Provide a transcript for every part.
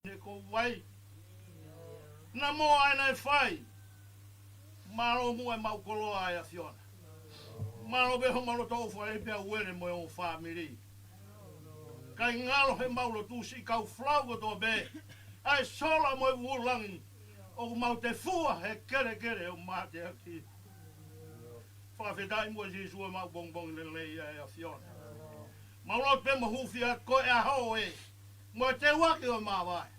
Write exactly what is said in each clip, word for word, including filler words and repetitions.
He ko vai. Na mo ai na e fai. Mālō muʻa e mau koloa ʻa e ʻAfiona. Mālō pē homau loto ʻofa e pea uele mo e ʻo fāmili. Kae ngalo he mau lotu siʻi kau flau kotoa pē. ʻA e sola mo e vūlangi. ʻOku mau tefua he kelekele ʻo mateaki. Fakafetaʻi muʻa Sīsū e mau pongipongi lelei ʻa e ʻAfiona. Mau lotu pē mo hūfia ko e ʻaho ē. Mo e teuaki ʻo e māvae.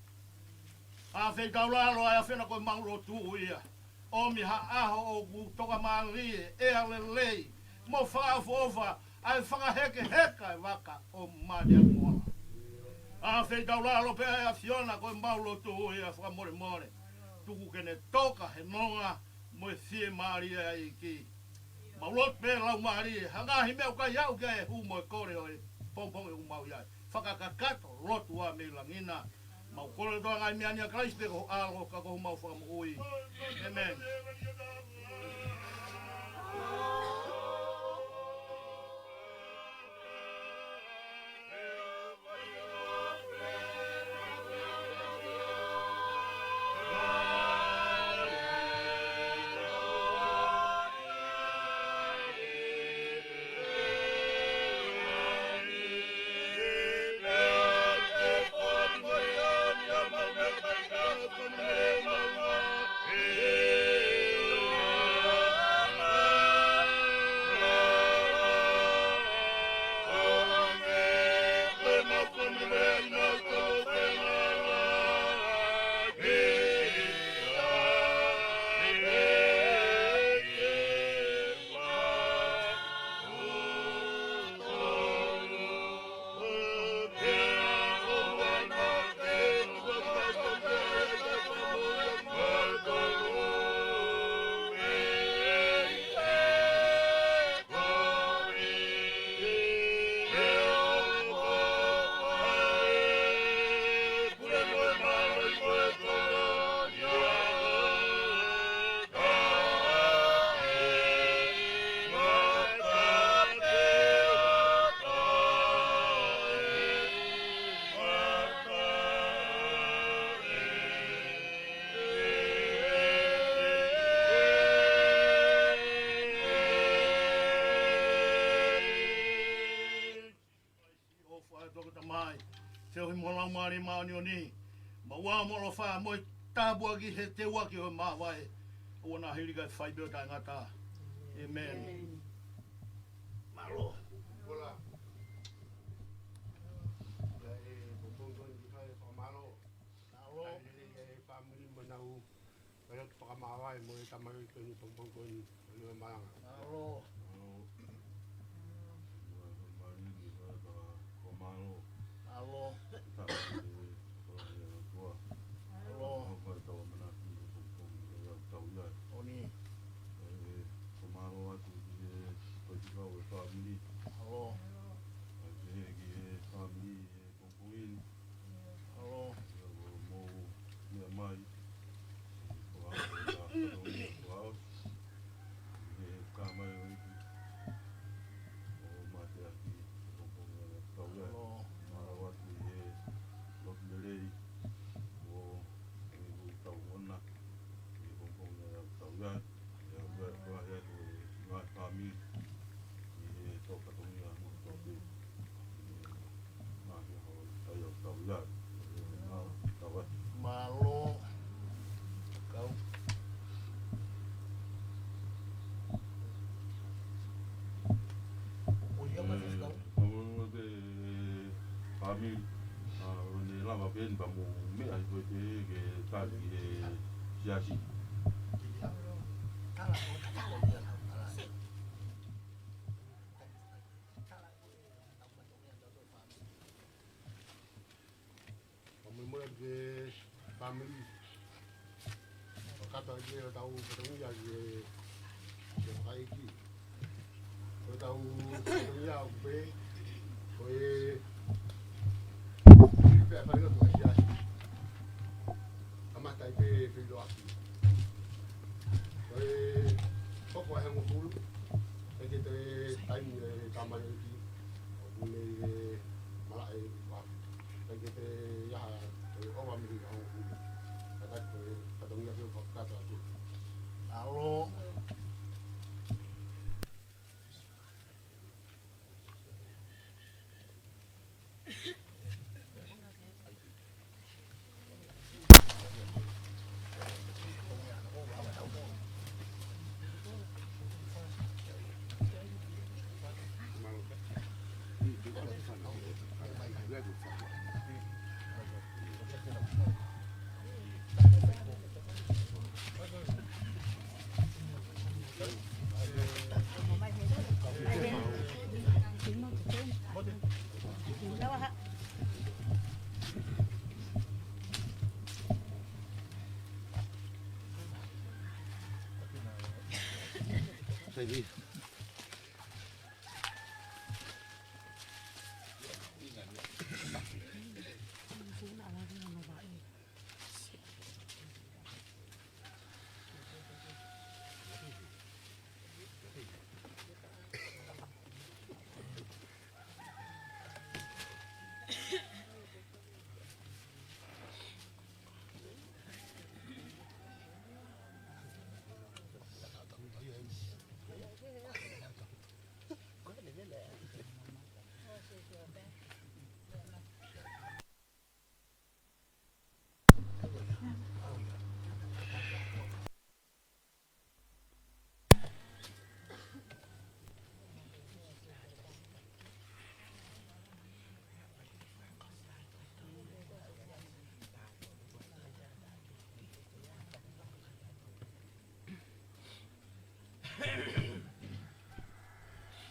ʻA feitaulalo ʻa e ʻAfiona ko e mau lotu ia. ʻOmi ha ʻaho ʻoku tokamālie, ʻea lelei, mo fakaʻofoʻofa, ʻa e fakahekeheka e vaka ʻo mateaki moana. ʻA feitaulalo pē ʻa e ʻAfiona ko e mau lotu ia fakamolemole. Tuku ke ne toka he nonga mo e fiemālie ʻa e ʻEiki. Mau lotu pē Laumālie, ha ngaahi meʻa ʻoku ʻikai aʻu ki ai e hū mo e kole ʻo e pongipongi ʻoku mau ʻi ai. Fakakakato lotu ā mei langi na. Mau kole ʻa e ngaahi meʻa ni ʻia Kalaisi pē ko ho ʻAlo ka ko homau Fakamoʻui. ʻĒmeni. ʻOfa ʻa e Tamai, feohi mo e Laumālie Māʻoniʻoni, maʻu ā mo e ʻofa mo e tāpuaki he teuaki ʻo e māvae, ʻoua naʻa hili kae fai pē ʻo taʻengata. ʻĒmeni. Mālō. Kola. ʻIa e pongipongi ko eni ʻikai fakamālō. Mālō. ʻIa e fāmili mo ʻenau kau lotu fakamāvae mo e tamaioʻeiki ko eni pongipongi ko eni ʻo Niuemalanga. Mālō. Mālō. Mālō. Mālō. Mālō. ʻOni. Mālō atu ki he faifekau e fāmili. Mālō. Ki he, ki he fāmili e pongipongi ni. Mālō. Mou meʻa mai. Ko au, ko au, ko au. He kamai o iki. ʻO mateaki, pongipongi ʻa e tau ia. Mālō. Mālō atu he lotu lelei. ʻO e ʻū tau ona. He pongipongi ʻa e tau ia. ʻIa, ʻoku lahi atu e ngaahi fāmili ʻi he tō fatongia mo e tō pē. Ngaahi ʻaho ʻa e tau ia. Tau atu. Mālō. Kau. ʻO ia mai kau. Mālō pē fāmili, ʻa, ʻo ne lava pē ni pea mou meʻa hifo pē ke tali ki he siasi. Fakamolemole ki he fāmili. Fakataha ki he tau fatongia ki he, ki he fakaʻeiki. Ko e tau fatongia ʻoku pehē, ko e fili pē ʻa e falelotu ʻa e siasi. Kamata ai pē feʻiloaki. Ko e hoko ʻa e hongofulu, ʻikai ke toe taimi e tamaioʻeiki ʻoku ne malaʻe ʻi ʻapi. ʻIkai ke toe ʻi ai ha toe ʻova mei Alo.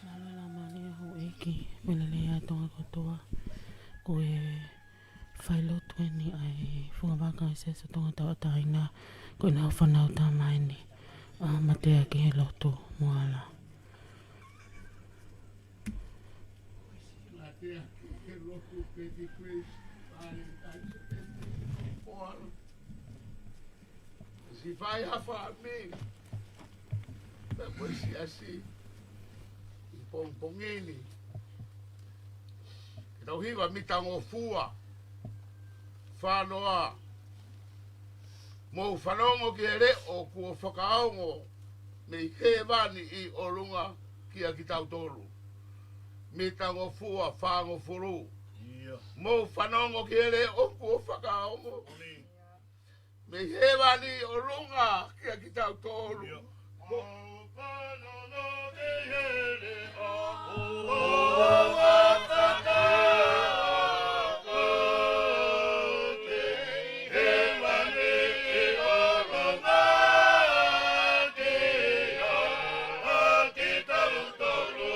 Mālō e Laumālie ʻo e ʻEiki, pea lelei ʻa Tonga kotoa. Ko e failotu eni ʻa e fungavaka ʻo e Siasi ʻo Tonga Tauʻatāina, ko ʻenau fānau tama eni, ʻa Matea ki he lotu mo ala. Matea ki he lotu peti Christ, ʻa e kai peti mo ala. Siʻi fai ha fāmili, pea mo e siasi, ʻi he pongipongi ni. Ke tau hiva: Mitangofua, Fānoa, mou fanongo ki he leʻo kuo fakaongo mei hēvani ʻi ʻolunga kiate kitautolu. Mitangofua, fāngofulu. ʻIo. Mou fanongo ki he leʻo kuo fakaongo. Moni. Mei hēvani ʻi ʻolunga kiate kitautolu. ʻIo. Mou fanongo ki he leʻo kuo fakaongo mei hēvani ʻi ʻolunga kiate kitautolu.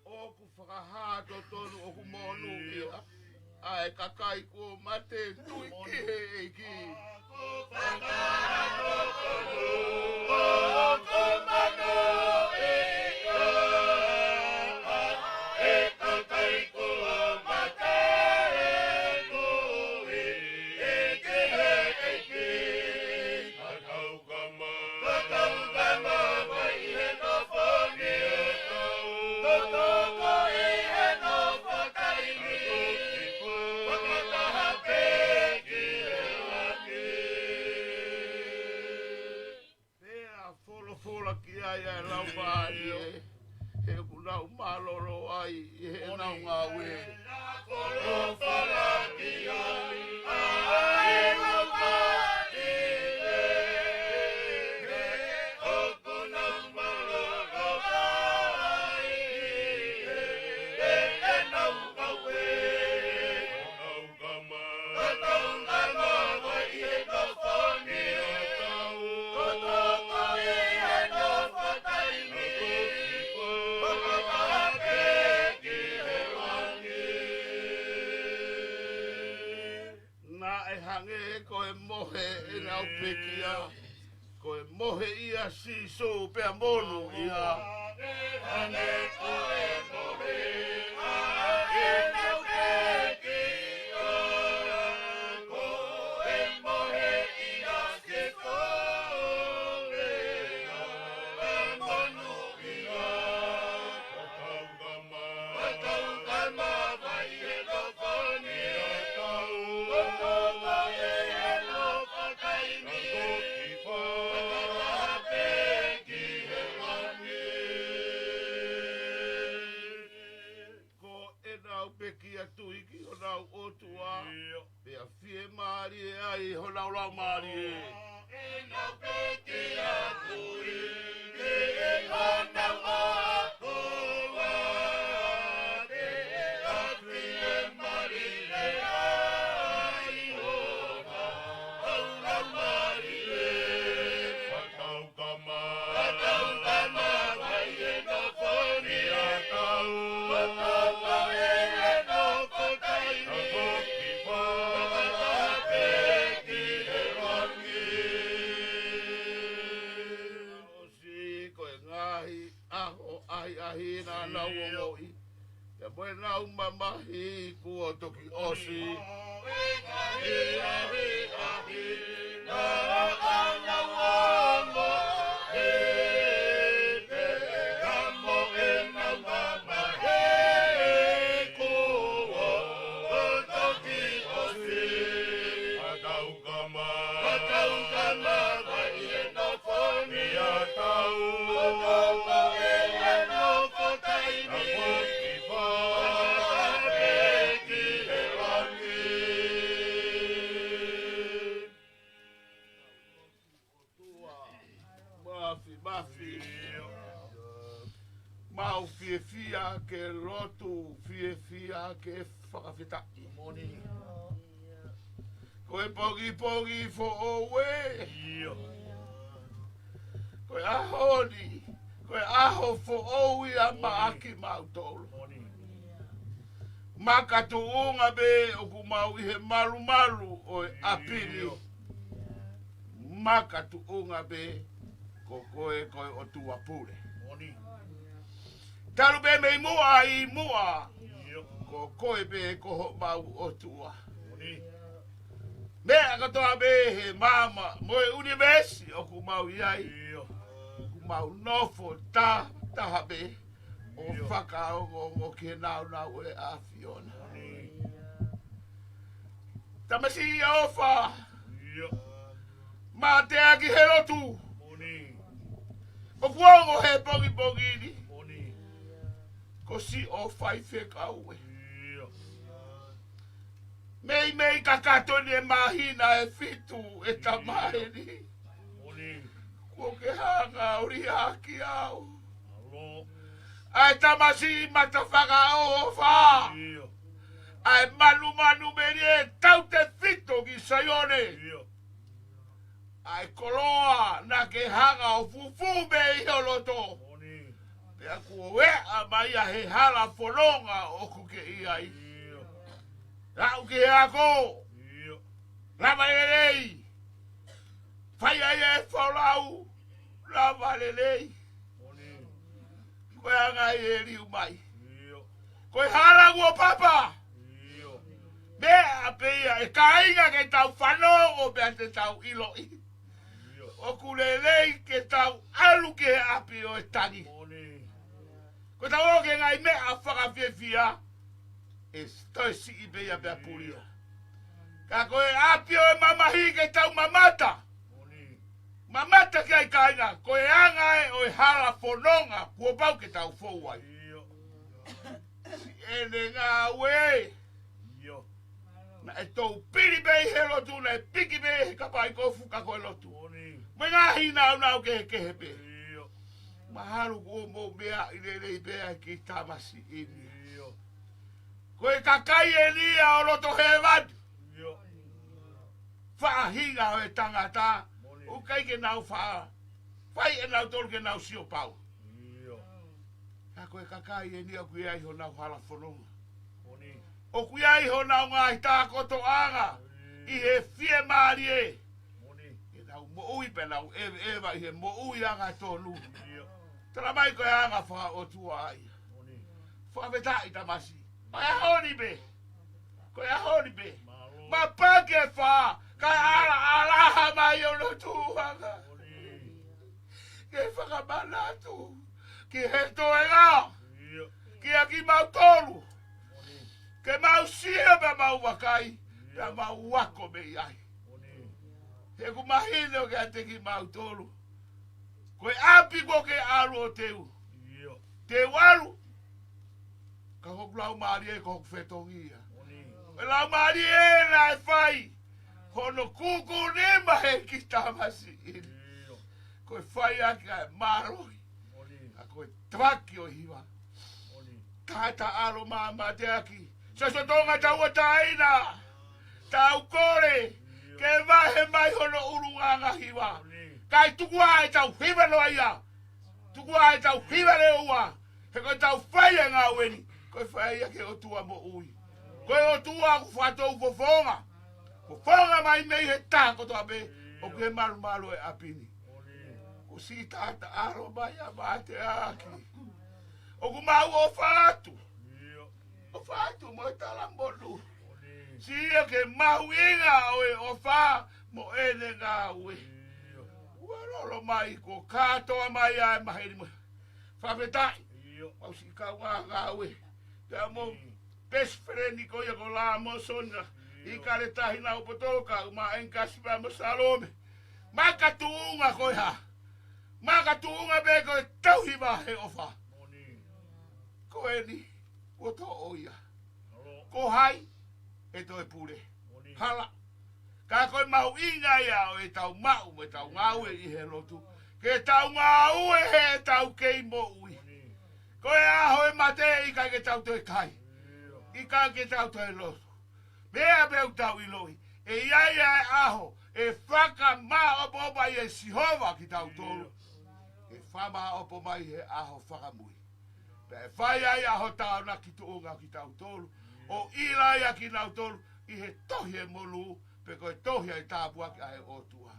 ʻOku fakahā totonu ʻoku monūʻia ʻa e kakai kuo mate tui ki he ʻEiki. Pea folofola ki ai ʻa e Laumālie, he ʻoku nau mālōlō ai ʻi heʻenau ngāue. Folofola ki ai ʻa e Laumālie, he ʻoku nau mālōlō ai ʻi heʻenau ngāue. Naʻe hangē ko e mohe ʻenau pekia, ko e mohe ʻia Sīsū pea monūʻia. Hangē ko e mohe ʻenau pekia. Kia tui ki honau ʻOtua. ʻIo. Pea fiemālie ai honau laumālie. ʻEna pē kia tui, ʻe honau ʻOtua. Pea fiemālie ai honau laumālie. Fakau Ko e ngaahi ʻaho ʻahiʻahi naʻa nau ongoʻi. Pea mo ʻenau mamahi kuo toki ʻosi. Mafi, mafi. Mau fiefia ke lotu, fiefia ke fakafetaʻi. Ko e pongipongi foʻou ē. ʻIo. Ko e ʻaho ni, ko e ʻaho foʻou ia maʻa kimautolu. Makatuʻunga pē ʻoku mau ʻi he malumalu ʻo e ʻapi ni. ʻIo. Makatuʻunga pē ko koe ko e ʻOtua pule. Talu pē mei muʻa ʻi muʻa. ʻIo. Ko koe pē ko homau ʻOtua. Meʻa kotoa pē he maama mo e ʻunivēsi ʻoku mau ʻi ai. ʻIo. ʻOku mau nofo ta, taha pē ʻo fakaongoongo ki he nāunau ʻo e ʻAfiona. Tamasiʻi ʻofa. ʻIo. Mateaki he lotu. ʻOku ongo he pongipongi ni. Ko siʻo faifekau ē. ʻIo. Meimei kakato ni e māhina ʻe fitu ʻe tamai ni. Kuo ke hanga ʻo liʻaki au. ʻA e tamasiʻi mata fakaʻofa. ʻA e manumanu meli e tautefito ki Saione. ʻA e koloa naʻa ke hanga ʻo fufū mei ho loto. Pea kuo ʻeʻa mai ia he hala fononga ʻoku ke ʻi ai. Aʻu ki he ako. Lava lelei. Fai ai e folau. Lava lelei. Ko e anga ʻe liu mai. Ko e hala kuo papa. Meʻa pē ia ʻe kāinga ke tau fanongo pea te tau ʻiloʻi. ʻOku lelei ke tau ʻalu ki he ʻapi ʻo e tangi. Ko tau ō ki he ngaahi meʻa fakafiefia ʻe toe siʻi pē ia pea pulia. Ka ko e ʻapi ʻo e mamahi ke tau mamata. Mamata ki ai kāinga, ko e anga ē ʻo e hala fononga kuo pau ke tau fou ai. ʻEne ngāue. Naʻe tou pili pē ʻi he lotu, naʻe piki pē he kapai kofu ka ko e lotu. Mo e ngaahi nāunau kehekehe pē. Mahalo kuo mou meaʻi lelei pē ʻa e kiʻi tamasiʻi ni. Ko e kakai eni ia ʻo loto hēvani. Faʻahinga ʻo e tangata. ʻOku ʻikai ke nau faʻa fai ʻe nautolu ke nau sio pau. Ka ko e kakai eni ʻoku ʻi ai honau hala fononga. ʻOku ʻi ai honau ngaahi takotoʻanga ʻi he fiemālie. Ke nau moʻui pea nau ʻeveʻeva ʻi he moʻui angatonu. Tala mai ko e anga fakaʻotua ia. Fakafetaʻi tamasiʻi. Ko e ʻaho ni pē. Ko e ʻaho ni pē. Mālō. Mapake fa. Kae ʻalaʻala mai ʻo lotu anga. Ke fakamanatu. Ki he toenga. Kia kimautolu. Ke mau sio pea mau vakai. Pea mau ako mei ai. He ʻoku mahino kiate kimautolu. Ko e ʻapi kuo ke ʻalu ʻo teu. Teu ʻalu. Ka ko hoku laumālie ko hoku fetongi ia. Ko e laumālie naʻe fai hono kūkū nima he kiʻi tamasiʻi ni. Ko e fai ʻaki ʻa e mālohi. Ka ko e tavaki ʻo e hiva. Taʻataʻalo mā mateaki. Sio, sio Tonga, tauʻatāina. Tau kole ke vahe mai hono ʻulungaanga hiva. Kae tuku ā ʻetau hiva noa ia. Tuku ā ʻetau hiva leʻo ua. He ko ʻetau fai e ngāue ni, ko e fai ia ki he ʻOtua moʻui. Ko e ʻOtua ʻoku fakatou fofonga. Fofonga mai mei he taha kotoa pē ʻoku ʻi he malumalu ʻo e ʻapi ni. Ko siʻi taʻataʻalo mai ʻa mateaki. ʻOku mau ʻofa atu. ʻOfa atu mo e talamonū. Sio ki he mahuʻinga ʻo e ʻofa mo ʻene ngāue. Ua lolo mai kuo kātoa mai ʻa e maheni mo e fakafetaʻi. Mau siʻi kaungā ngāue. Pea mo best friend ko ia ko Lāmosoni. ʻIkale Tahi, Naupotolo, Kaumāʻeni, Kasi pea mo Salome. Makatuʻunga ko e hā? Makatuʻunga pē ko e tauhi vahe ʻofa. Ko eni, kuo toʻo ia. Ko hai ʻe toe pule? Hala. Ka ko e mahuʻinga ia ʻo ʻetau maʻu mo ʻetau ngāue ʻi he lotu, ke tau ngāue heʻetau kei moʻui. Ko e ʻaho e mate ʻikai ke tau toe kai. ʻIkai ke tau toe lotu. Meʻa pē ʻoku tau ʻiloʻi, ʻe ʻi ai ʻa e ʻaho ʻe fakamāʻopoʻopo ai ʻe Sihova kitautolu. ʻE fakamāʻopoʻopo mai he ʻaho fakamui. Pea ʻe fai ai ʻa hotau tānaki tuʻunga kitautolu, ʻo ʻilo ai ʻa kinautolu ʻi he tohi ʻo e monū, pe ko e tohi ʻa e tāpuaki ʻa e ʻOtua.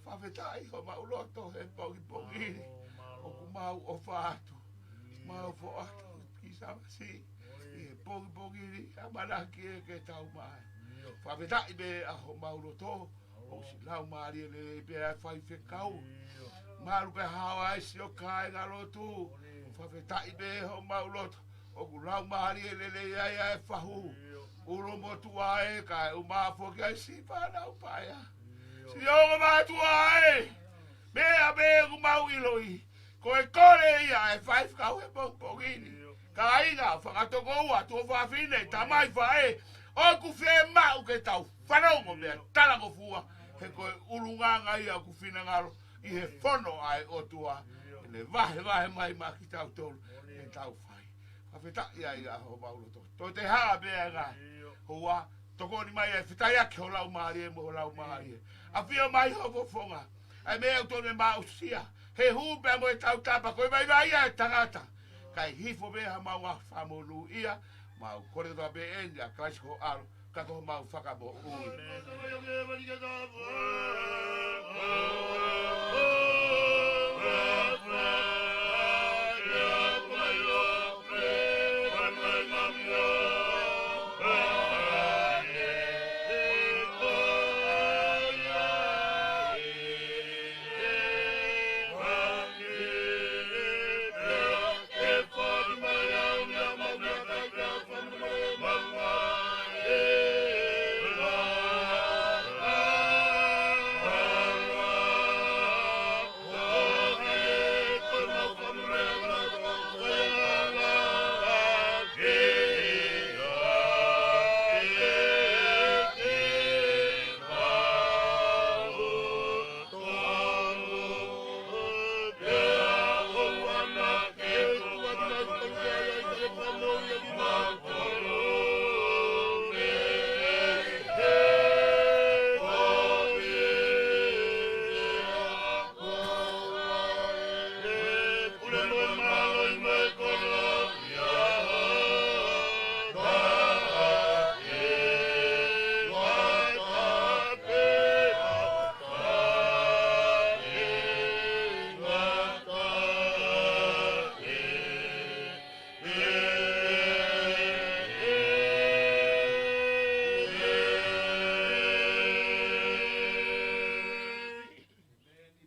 Fakafetaʻi homau loto he pongipongi ni. ʻOku mau ʻofa atu. Mau foʻi atu ki Samasi ʻi he pongipongi ni, ʻamanaki ē ke tau mai. Fakafetaʻi pē ʻa homau loto, ʻosi laumālie lelei pē ʻa e faifekau. Malu pē hao ai sio kāinga lotu. Fakafetaʻi pē homau loto, ʻoku laumālie lelei ai ʻa e fahu. ʻUlumotuʻa ē, kae ʻumaʻā foki ai siʻi fānau paea. Siʻi ongo mātuʻa ē, meʻa pē ʻoku mau ʻiloʻi, ko e kole ia ʻa e faifekau he pongipongi ni. Kāinga, fakatokoua, tuofāfine, tamai, faʻē, ʻoku fiemaʻu ke tau fanongo pea talangofua, he ko e ʻulungaanga ia ʻoku finangalo ʻi he fono ʻa e ʻOtua, ʻene vahevahe mai maʻa kitautolu, ʻe tau fai. Fakafetaʻi ai ʻa homau loto. Toe te hala pē ʻa e ngaahi houa, tokoni mai ʻa e fetaiaki ho laumālie mo ho laumālie. ʻAfio mai ho fofonga. ʻA e meʻa ʻoku tonu ʻe maʻusia he hū pea mo e tautapa, ko e vaivai ʻa e tangata. Kae hifo pē haʻamau ngaahi fakamonūʻia, mau kole kotoa pē eni ʻia Kalaisi ko ho ʻAlo, ka ko homau Fakamoʻui.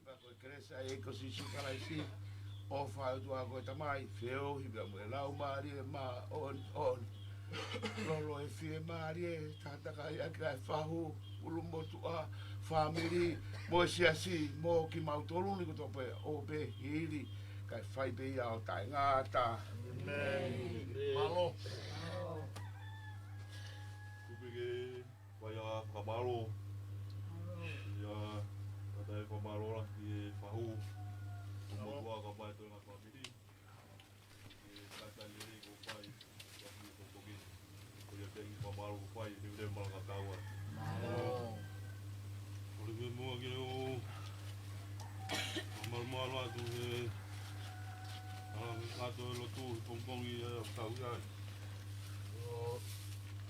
Pea ko e kelesi ʻa e ʻEiki ko Sīsū Kalaisi, ʻofa ʻa e ʻOtua ko e Tamai, feohi pea mo e Laumālie Māʻoniʻoni. Lolo e fiemālie, takatakai ʻaki ʻa e fahu, ʻulumotuʻa, fāmili, mo e siasi, mo kimautolu ni kotoa pē ʻo pē hili. ʻE fai pē ia ʻo taʻengata. ʻĒmeni. Mālō. Kupe ke fai ʻa e fakamālō. Ia, kātaki fakamālō lahi ki he fahu. Ko e motuʻa kae ʻumaʻā e toenga fāmili. Ke kātaki lelei ko fai, ko fai ko koke. Ko ia pē ʻi fakamālō ko fai, he ule malanga kaua. Mālō. Kole muʻa ke u fakamālō atu he ʻalu kātoa e lotu he pongipongi ʻa e ʻaho ʻo e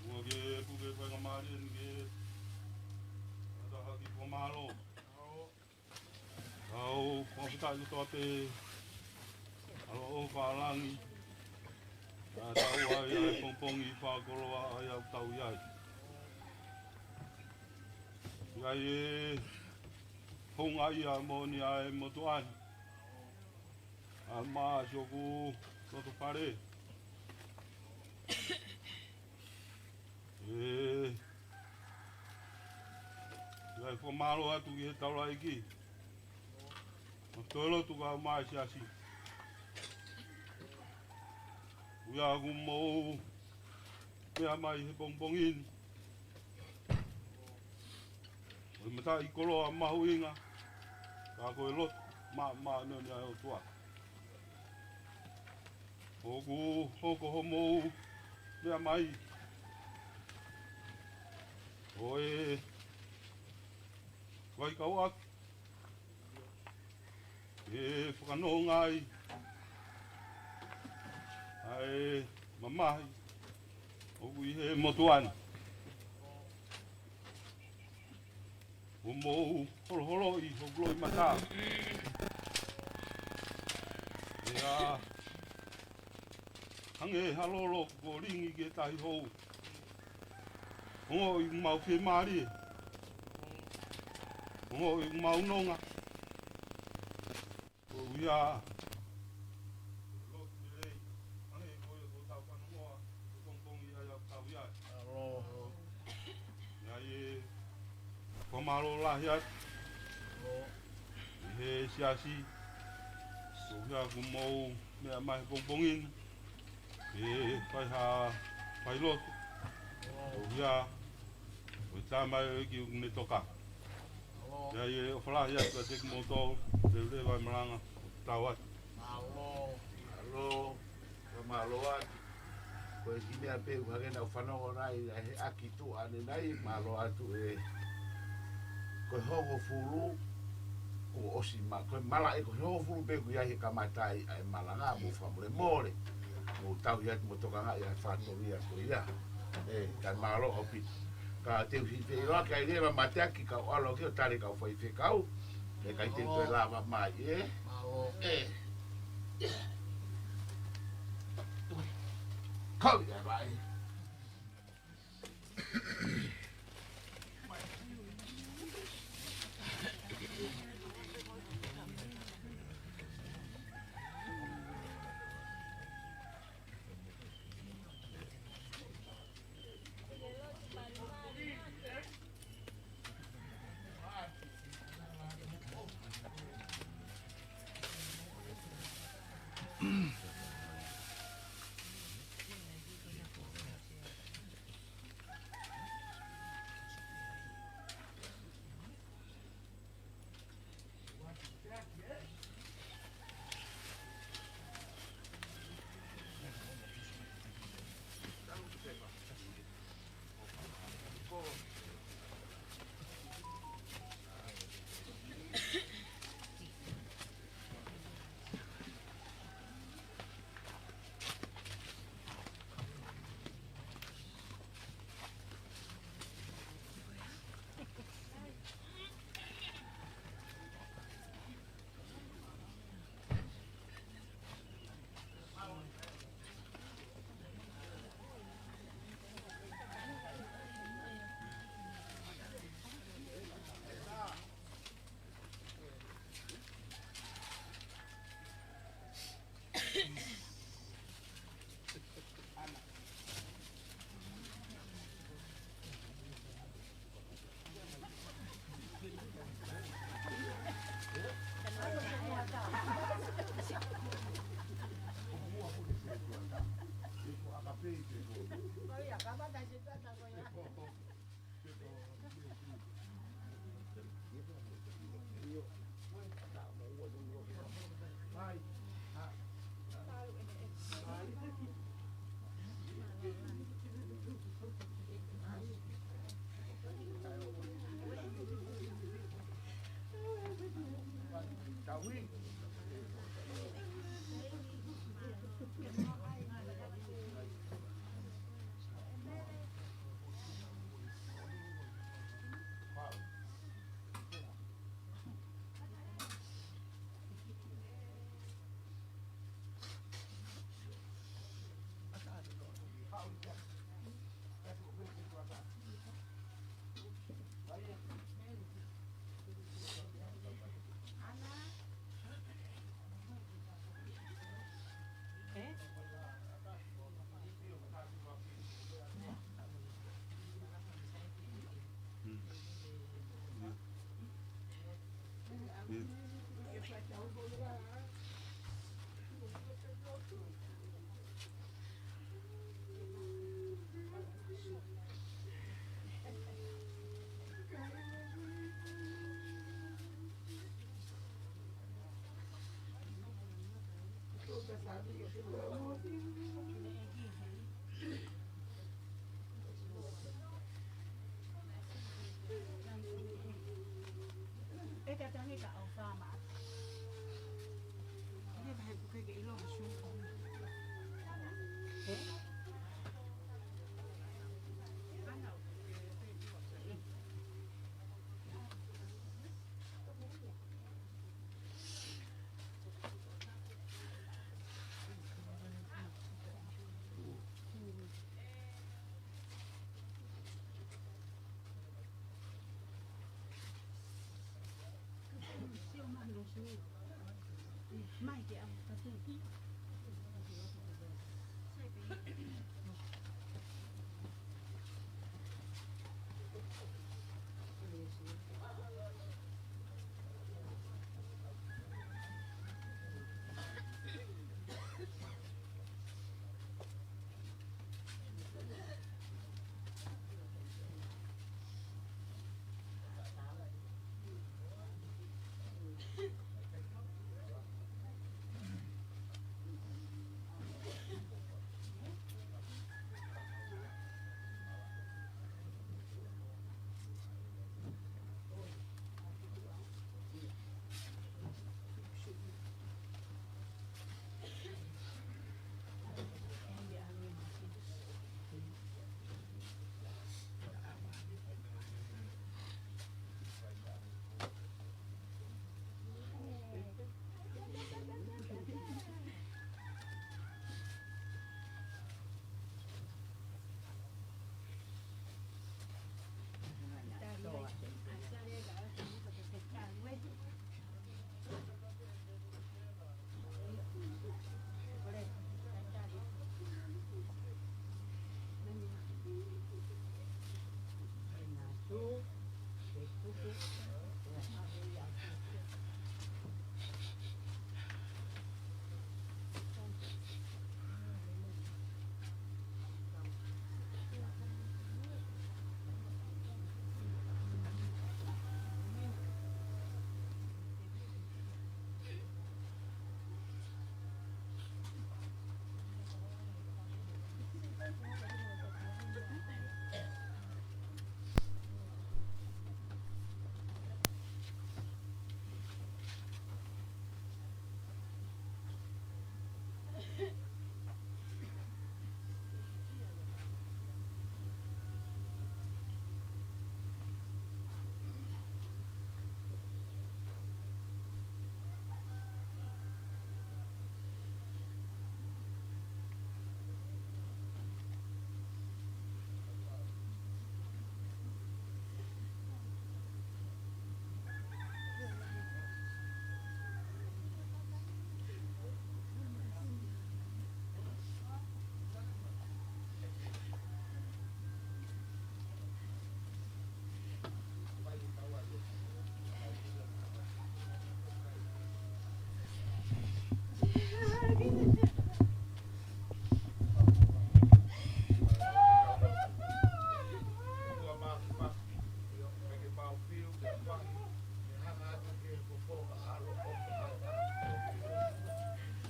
ʻaho ni. Kupe ke fai ka mālie ni ke ʻatā hake fakamālō. Kau fakafetaʻi kotoa pē ʻa e ʻOtua ʻo e langi. Naʻa tau ʻi ai ʻa e pongipongi fakakoloa ʻa ia ʻoku tau ʻi ai. ʻI ai e houngaʻia moʻoni ʻa e motuʻa ni. ʻA e mā siʻoku loto fale. ʻE, ʻi ai fakamālō atu ki he taulaʻeiki. Mo e lotu kae ʻumaʻā e siasi. ʻOku ʻi ai ʻeku mou meʻa mai he pongipongi ni. Ko e mataʻikoloa mahuʻinga, ka ko e lotu, ma, ma, no, ni ʻa e ʻOtua. ʻOku hoko hoʻomou meʻa mai ʻo e vai kau atu. ʻE fakanonga ai ʻa e mamahi ʻoku ʻi he motuʻa ni. ʻO mou holoholoʻi hoku loʻimata. ʻIa, hangē ha lolo kuo lingi ki he tahi hou. Ongoʻi ʻemau fiemālie. Ongoʻi ʻemau nonga. ʻOku ʻi ai e lotu lelei, hangē ko ia kuo tau fanongoa, he pongipongi ʻa ia ʻoku tau ʻi ai. ʻIo. ʻI ai e fakamālō lahi atu ʻi he siasi, ʻoku ʻi ai ʻeku mou meʻa mai he pongipongi ni. ʻE fai ha fai lotu. ʻOku ʻi ai, ʻoku tau mai ʻo e kiʻi metoka. ʻIa, ʻe ʻofa lahi atu kiate kimoutolu, leuleu ʻa e malanga, tau atu. Mālō. Mālō, fakamālō atu. Ko e kiʻi meʻa pē ʻoku hangē naʻa ku fanongo nai, ʻa e ʻaki tuʻa ʻanenai, mālō atu ē. Ko e hongofulu, kuo ʻosi ma, ko e malaʻe ko e hongofulu pē kuo ʻi ai he kamata ai ʻa e malanga, mou fakamolemole. Mou tauhi atu mo tokangaʻi ʻa e fatongia ko ia. ʻE, kae mālō ʻaupito. Ka te u hifo ʻiloa ki ai leva mateaki kau ʻalu ki ʻo tali kau faifekau. ʻE ʻikai te u toe lava mai, ē? ʻE. Kau ia vai.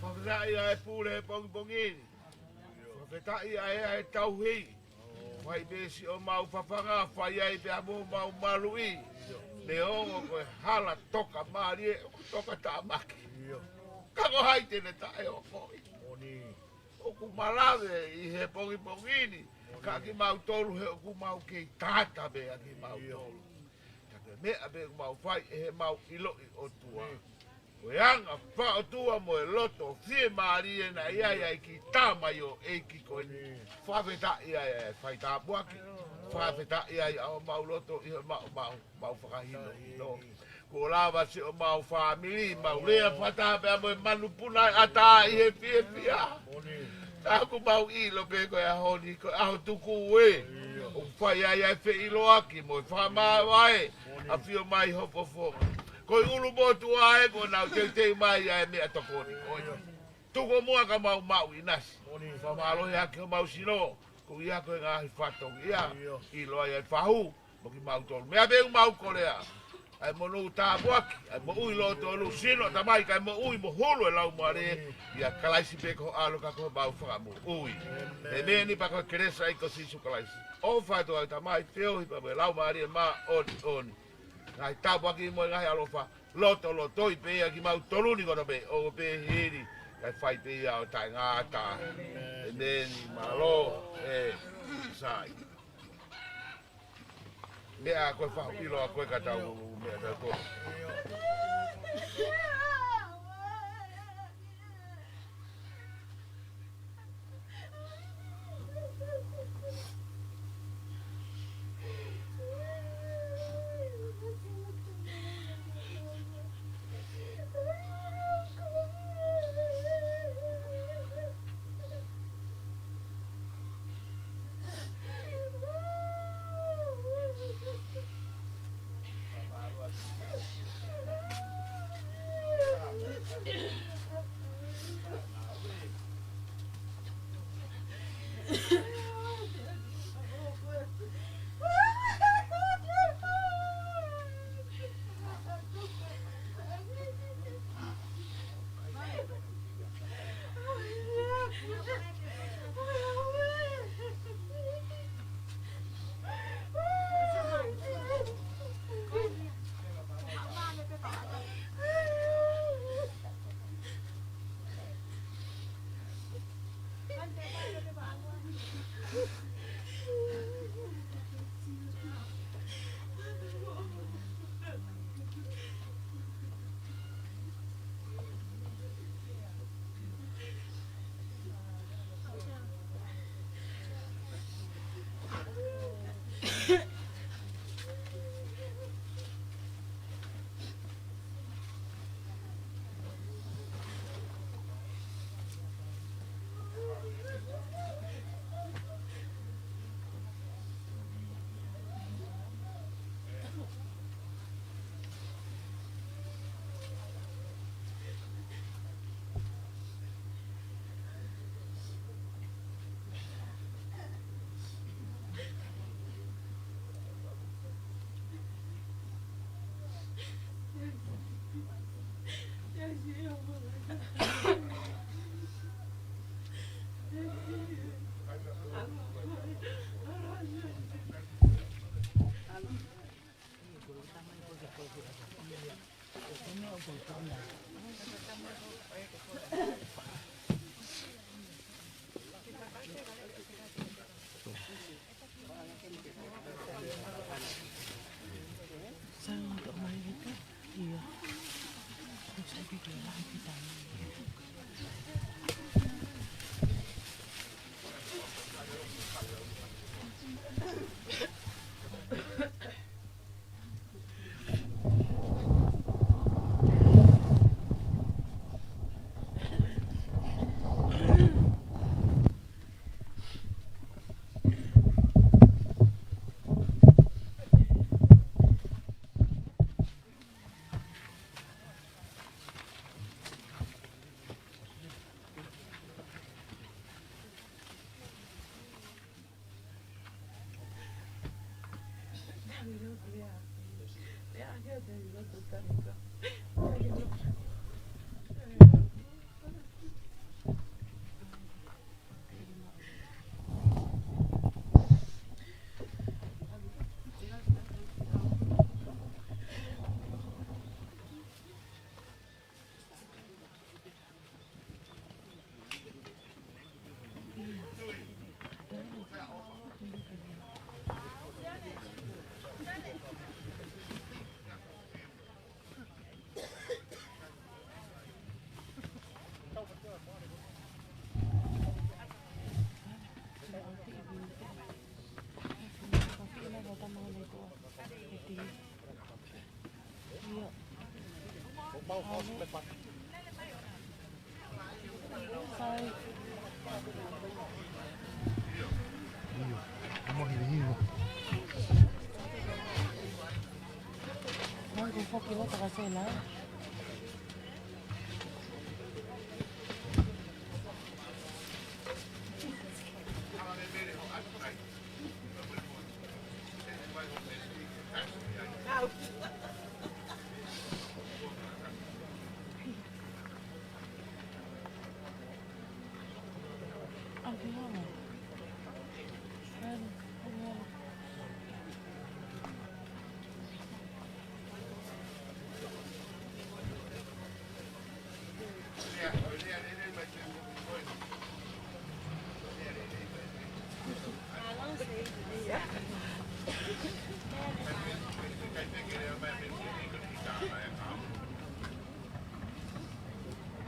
Fakafetaʻi ʻa e pule he pongipongi ni. Fakafetaʻi ʻa e, ʻa e tauhi. Fai pē siʻomau fafanga, fai ai pē ʻa homau maluʻi. Neongo ko e hala toka mālie, ʻoku toka tāmaki. Ka ko hai te ne taʻeʻohoʻi? ʻOku malave ʻi he pongipongi ni, ka kimautolu he ʻoku mau kei tata pē ʻa kimautolu. Ka ko e meʻa pē ʻoku mau fai ʻe he mau ʻiloʻi ʻOtua. Ko e anga fakaʻotua mo e loto fiemālie naʻe ʻi ai ʻa e kiʻi tama ʻo e ʻeiki ko eni. Fakafetaʻi ʻa e, ʻa e fai tāpuaki. Fakafetaʻi ʻa e ʻomai ʻa e loto ʻi he mau, mau, mau fakahinohino. Kuo lava siʻomau fāmili, mau lea fakataha pea mo e manupuna ʻe ʻatā ʻi he fiefia. Ka ʻoku mau ʻilo pē ko e ʻaho ni, ko e ʻaho tuku ē. ʻOku fai ai ʻa e feʻiloaki mo e fakamāvae. ʻAfio mai ho fofonga. Ko e ʻulumotuʻa ē kuo nau teuteu mai ʻa e meʻatokoni ko ia. Tuku muʻa ka mau maʻu ʻinasi. Fakamālohi ʻaki homau sino. Ko ia ko e ngaahi fatongia. ʻIlo ai ʻa e fahu. Mo kimautolu. Meʻa pē ʻoku mau kolea. ʻa e monū tāpuaki, ʻa e moʻui lōtolu, sino, tamai, kae moʻui mo hulu ʻe Laumālie, ʻia Kalaisi pē ko ho ʻAlo ka ko homau Fakamoʻui. ʻĒmeni. Pea ko e kelesi ʻa ko Sīsū Kalaisi, ʻofa ʻa e ʻOtua ko e Tamai, feohi pea mo e Laumālie Māʻoniʻoni, ngaahi tāpuaki mo e ngaahi ʻaloʻofa, lotolotoi pē ʻa kimautolu ni kotoa pē, ʻo pē hili, kae fai pē ia ʻo taʻengata. ʻĒmeni. Mālō ʻe Sai. Meʻa ko e faʻu ʻilo ʻa ko e ka tau meʻa tau ko.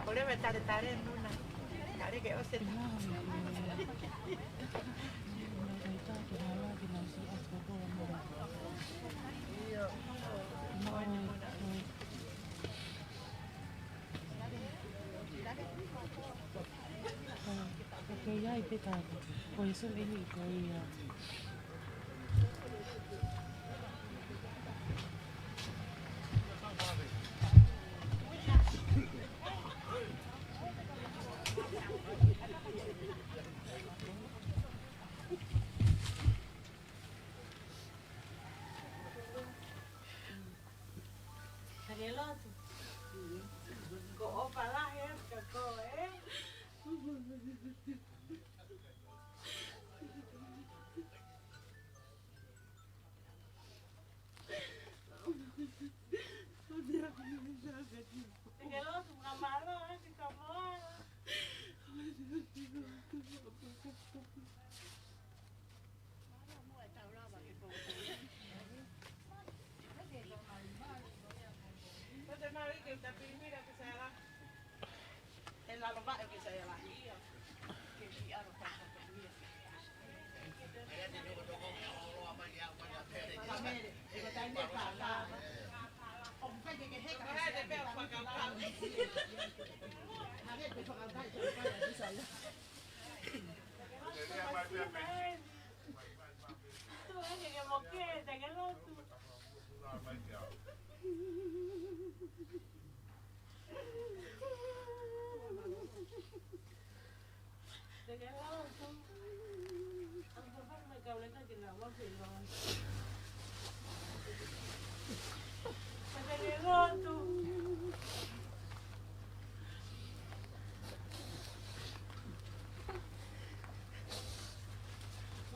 Ole me tale tale nuna. Tale ke ose. Ok, ai, pekata. Ko e sum ini ko ia. Ke lotu. Ko ʻofa lahi atu kia koe. Ke lotu, fakamālō atu kia koe.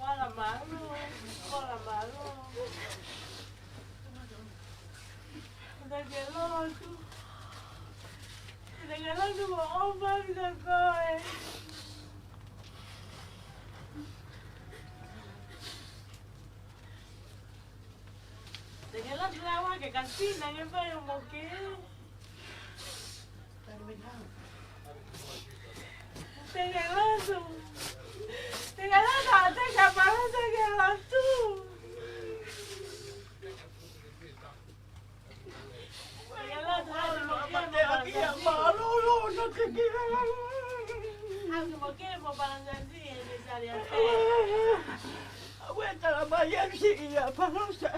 Wala malu, wala malu. Ke lotu. Ke lotu mo ʻofa kia koe. Ke lotu lava ke kasi na ke fai ʻo moke. Ke lotu. Ke lotu, te ka paro ke lotu. Awe, tala mai ʻa si ia palosa.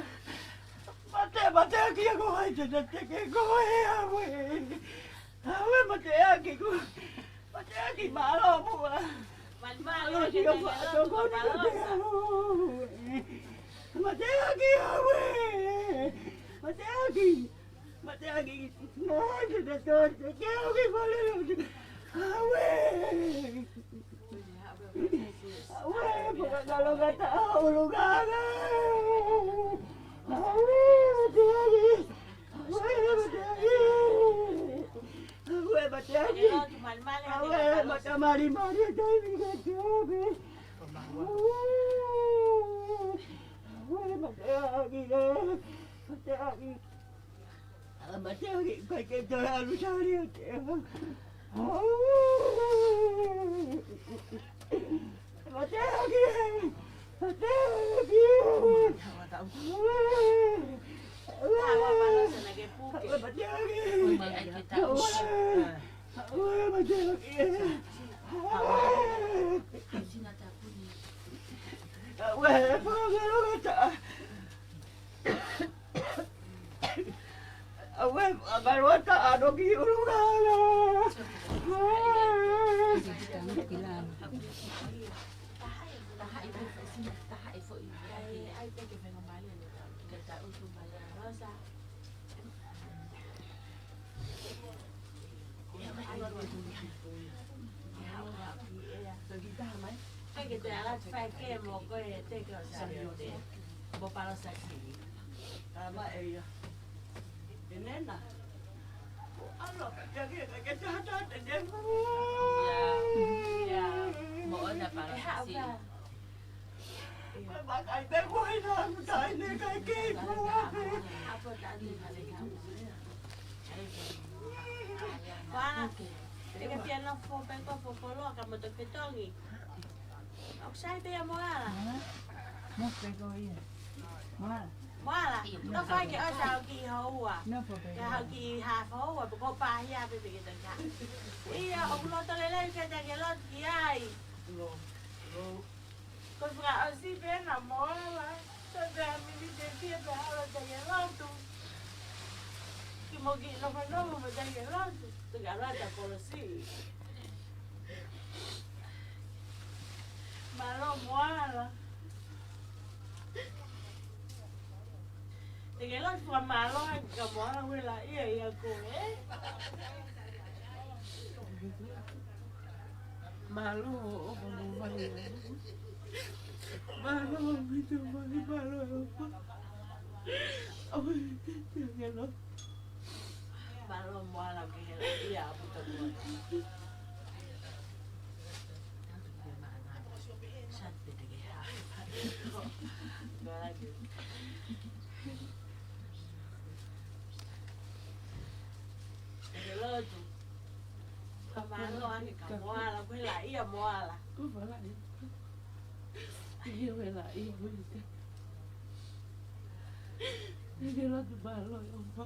Mate, mate ʻaki ia ko hai te na teke ko e awe. Awe, mate ʻaki ko. Mate ʻaki mālō muʻa. Mālō ki a faʻa tokoni ko te awe. Mate ʻaki awe. Mate ʻaki. Mate ʻaki. Nā, te te toe te ke au ki fale. Awe. Awe, paka kalo kata ulu kala. Awe, mate ʻaki. Awe, mate ʻaki. Awe, mate ʻaki. Awe, mate malimali, taimi ka te ave. Awe, awe, mate ʻaki, mate ʻaki. Awe, mate ʻaki, kai ke toe alu sali o te. Awe. Mate ʻaki, mate ʻaki. Awe, mate ʻaki. Awe, mate ʻaki. Awe, fakakalokata. Awe, fakakalokata ʻa e ʻuluaki hala. Toki taha mai. Ke te ala fai ke mo ko e te ke o sa te. Mo palo sa ki. Tama e ia. Tenena. Mo alo, ke ke ke te hata te ne. Ia, ia. Mo ona palo sa ki. Ko e vakai pē ko e hā ʻoku taʻe ne kai kei pua pē. Vana, te ke pia nofo pē ko fokoloa ka mo te fetongi. ʻOku sai pē ia Moala. Nofo pē ko ia. Moala. Moala, nofo ai ke ʻosi ʻalu ki houa. Nofo pē. Ke ʻalu ki haʻa houa, pe ko pāhia pē pē ke te ka. Ia, ʻoku loto lelei pē te ke loto ki ai. Lo, lo. Ko e fakaʻosi pē ena Moala, ko e pea mimi te fie pē ʻalu te ke lotu. Ki mo ki nofo nofo mo te ke lotu, te ke ʻalu atu kolosi. Mālō Moala. Te ke lotu fakamālō ai ka Moala uela ia ia ko e. Mālō ʻo ʻofa mo vai. Mālō ʻo mita mai, mālō ʻo ʻofa. ʻOi, te ke lo. Mālō Moala ke hela ia ʻaputa Moala. Sat pe te ke ha. Mālō ke. Te ke lotu. Ka mālō ake ka Moala, ko e laʻi ia Moala. Ko e laʻi. Ko e laʻi ia Moala. Te ke lotu mālō ʻo ʻofa.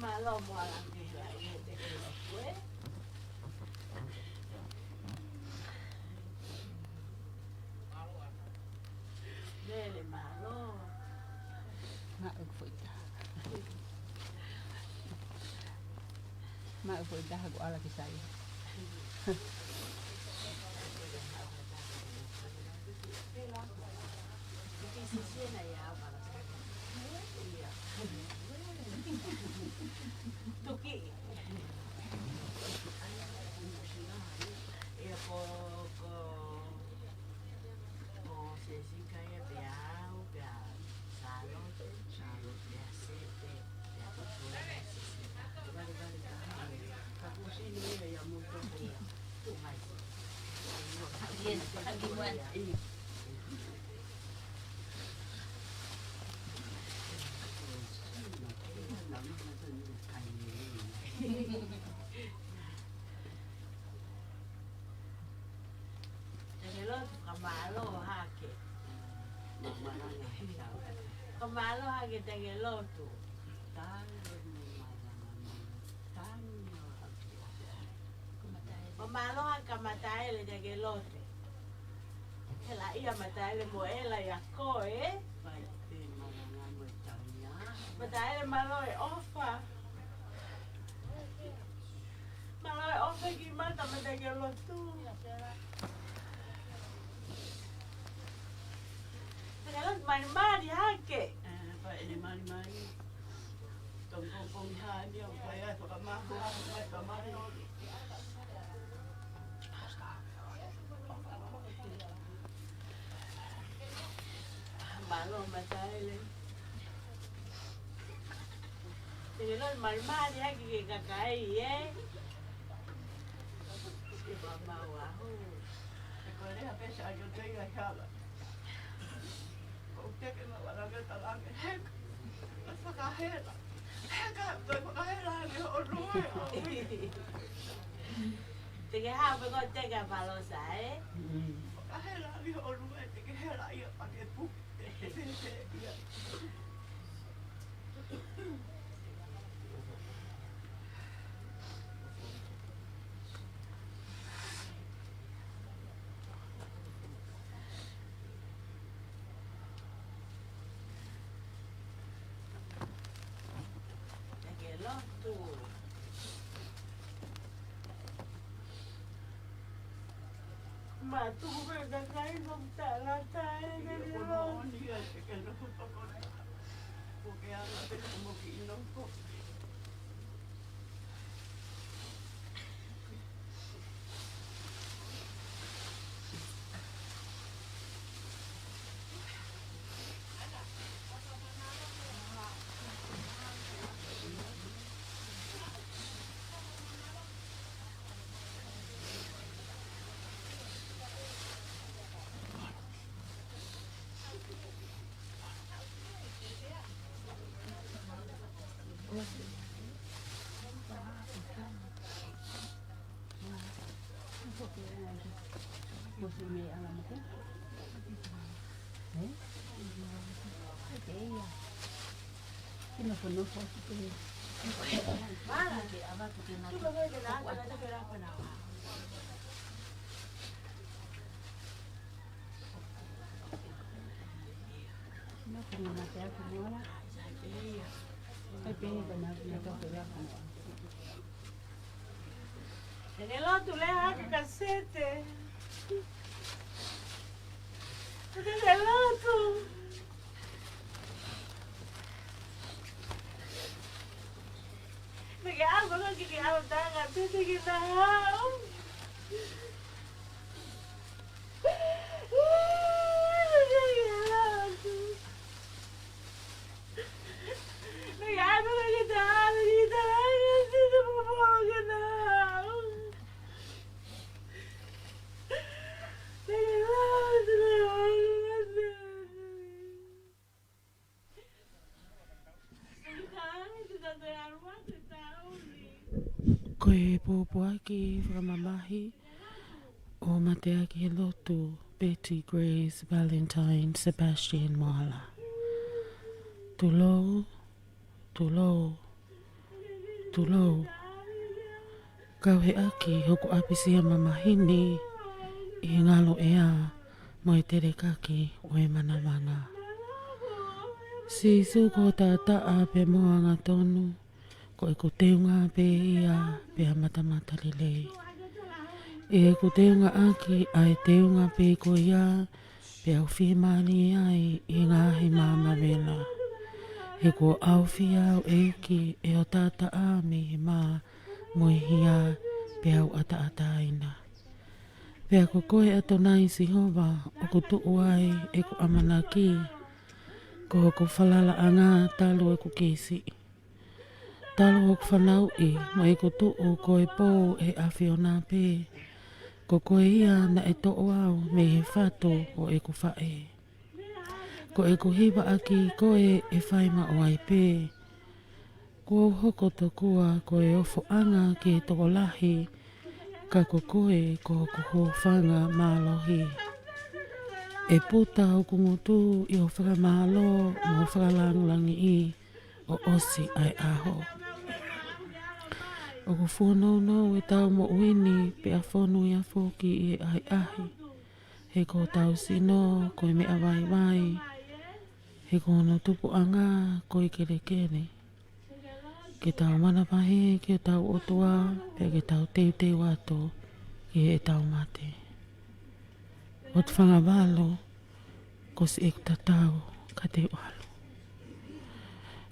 Mālō Moala ke laʻi ia te ke lotu ē. Lele mālō. Maʻu foʻi taha. Maʻu foʻi taha ko ala ki sai. Toki. Ia ko, ko, ko Sesika ia pea au, pea Sālote, Sālote, pea Sete, pea ko Sesika. Vale, vale, ka hale. Ka kusini ia ia mo toko ia. Tuʻu mai. Yes, ka ki wan. Ia. Te ke lotu ka mālō hake. Ka mālō hake te ke lotu. Ka mālō hake ka Mataele te ke lotu. Hela ia Mataele mo ela ia ko e. Mataele mālō e ʻofa. Mālō e ʻofa ki mata mata ke lotu. Te ke lotu malimali hake. Ē, fai ʻene malimali. Tau pongipongi hā ni au fai ai fakamāhua mai ka mālō. Mālō Mataele. Te ke lotu malimali hake ki he kakai ē. Ke fakamau ahu. E ko e lea pē sa ʻai o te ia hala. Ko u teke ma wala ke talange heka. Ko e fakahela. Heka, ko e fakahela ange ʻo lue ʻo ui. Te ke hao pē ko te ka palosa ē. Fakahela ange ʻo lue te ke hela ia pa ke pu. Te ke hela ia. Te ke lotu. Ma tuku pē ka kai no ta la ta e ke ni lo. Ni a te ke no ko ko. Ko ke ala te ke mo ki no ko. Te ke lotu lea ake ka sete. Te ke lotu. Te ke ʻalu, te ke ʻalu, tanga, te ke nau. Ko e pōpoaki fakamamahi ʻo Mateaki he Lotu, Betty Grace Valentine Sebastian Moala. Tulou, tulou, tulou. Kau he ʻaki hoku ʻapisia mamahi ni ʻi he ngalo ʻea mo e telekaki ʻo e manavanga. Sīsū ko ho taʻataʻa pea mo ho angatonu, ko ʻeku teunga pē ia pea matamata lelei. ʻI heʻeku teunga ʻaki ʻa e teunga pē ko ia, pea u fiemālie ai ʻi he ngaahi maama vela. He kuo ʻaofia au ʻEiki ʻe ho taʻataʻa mei he mā mo e hia, pea u ʻataʻataina. Pea ko koe ʻAtonai Sihova ʻoku tuʻu ai ʻeku ʻamanaki, ko hoku falalaʻanga talu ʻeku kei siʻi. Talu hoku fanauʻi mo ʻeku tuʻu ko e pou ʻe he ʻAfiona pē. Ko koe ia naʻe toʻo au mei he fatu ʻo ʻeku faʻē. Ko ʻeku hiva ʻaki koe ʻe fai maʻu ai pē. Kuo u hoko tokua ko e ofoʻanga ki he tokolahi, ka ko koe ko hoku hūfanga mālohi. ʻE puta hoku ngutu ʻi ho fakamālō mo ho fakalāngilangiʻi ʻo ʻosi ʻa e ʻaho. ʻOku fuonounou ʻetau moʻui ni pea fonu ia foki ʻi he ʻahiʻahi. He ko hotau sino ko e meʻa vaivai. He ko hono tupuʻanga ko e kelekele. Ke tau manavahē ki hotau ʻOtua, pea ke tau teuteu atu ki heʻetau mate. ʻOtu fanga valu, ko siʻeku tatau ka te u ʻalu.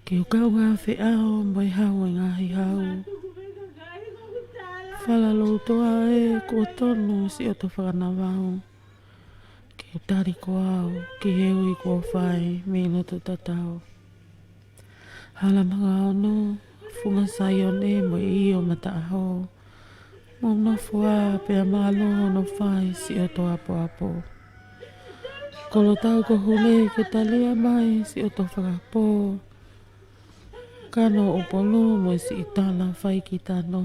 Ke u kaungā feʻao mo e hau ʻo e ngaahi hau. Fala loutoa ē, kuo tonu siʻoto fakanavau. Ke u tali ko au ki he ui kuo fai mei loto tatau. Hala manga ono, funga Saione mo e ʻio mataʻaho. Mo nofo ā pea mālō hono fai siʻoto apoapo. Kolotau ko Hule ke talia mai siʻoto fakapō. Kano ʻUpolu mo e siʻi tala fai ki tano.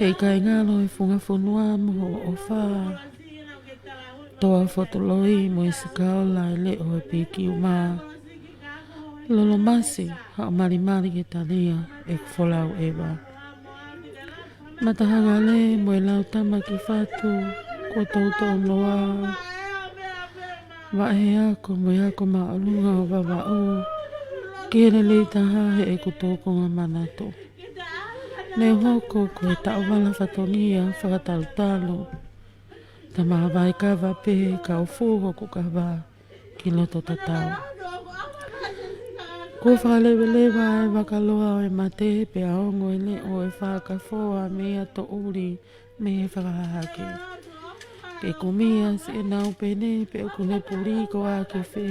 He ʻikai ngalo e funga fonua mo hoʻo ʻofa. Toa Fotuloi mo e Sikaola e leʻo e piki uma. Lolo masi, haʻo malimali ke talia ʻeku folau ʻeva. Matahangale mo e lau tama ki fatu, ko toutou noa. Vaʻe he ako mo e ako māʻolunga ʻo Vavaʻu. Ke lelei taha heʻeku tōkonga manatu. Ne u hoko ko e taʻovala fatongia fakatalutalu. Tama vai kava pē ka u fū hoku kava ki loto tatau. Kuo fakaleveleva e vakaloa ʻo e mate pea ongo e leʻo ʻo e fakafoa mei ʻato ʻuli mei he fakahahake. Ke kumi ʻa siʻenau pene pe ʻoku ne puli koā ki fē.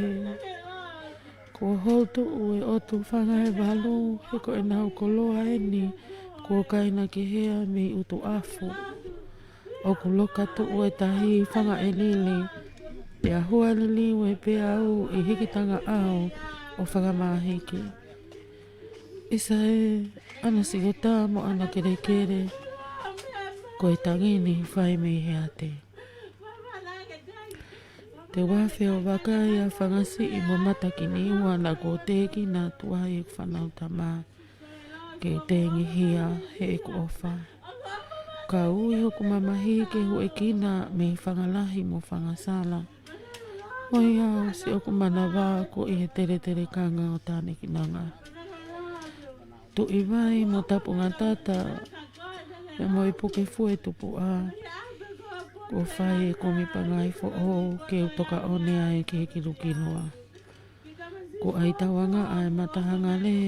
Kuo hou tuʻu e ʻotu fanga ʻe valu, he ko ʻenau koloa eni kuo kaina ke hea mei ʻutu ʻafu. ʻOku loka tuʻu e tahi fanga ʻe lili, pea hua liliu e peau ʻi hikitanga ʻao ʻo fakamahiki. ʻIsa ē, ʻana sikota mo ʻana kelekele, ko e tangi ni fai mei he ate. Te u afe ʻo vakai ʻa Fangasiʻi mo Matakiniua naʻa kuo tēkina atu ai ʻeku fānau tama. Ke u tengihia heʻeku ʻofa. Ka ui hoku mamahi ke huʻekina mei Fangalahi mo Fangasala. ʻOiauē, siʻoku manava ko ʻi he teletelekanga ʻo Tānekinanga. Tuʻivai mo Tapungatata, pea mo e puke fue tupuʻa. Kuo fai e kumi pangai foʻou ke u tokaʻone ai ki he kilukiloa. Ko ʻai tauanga ʻa e matahangale,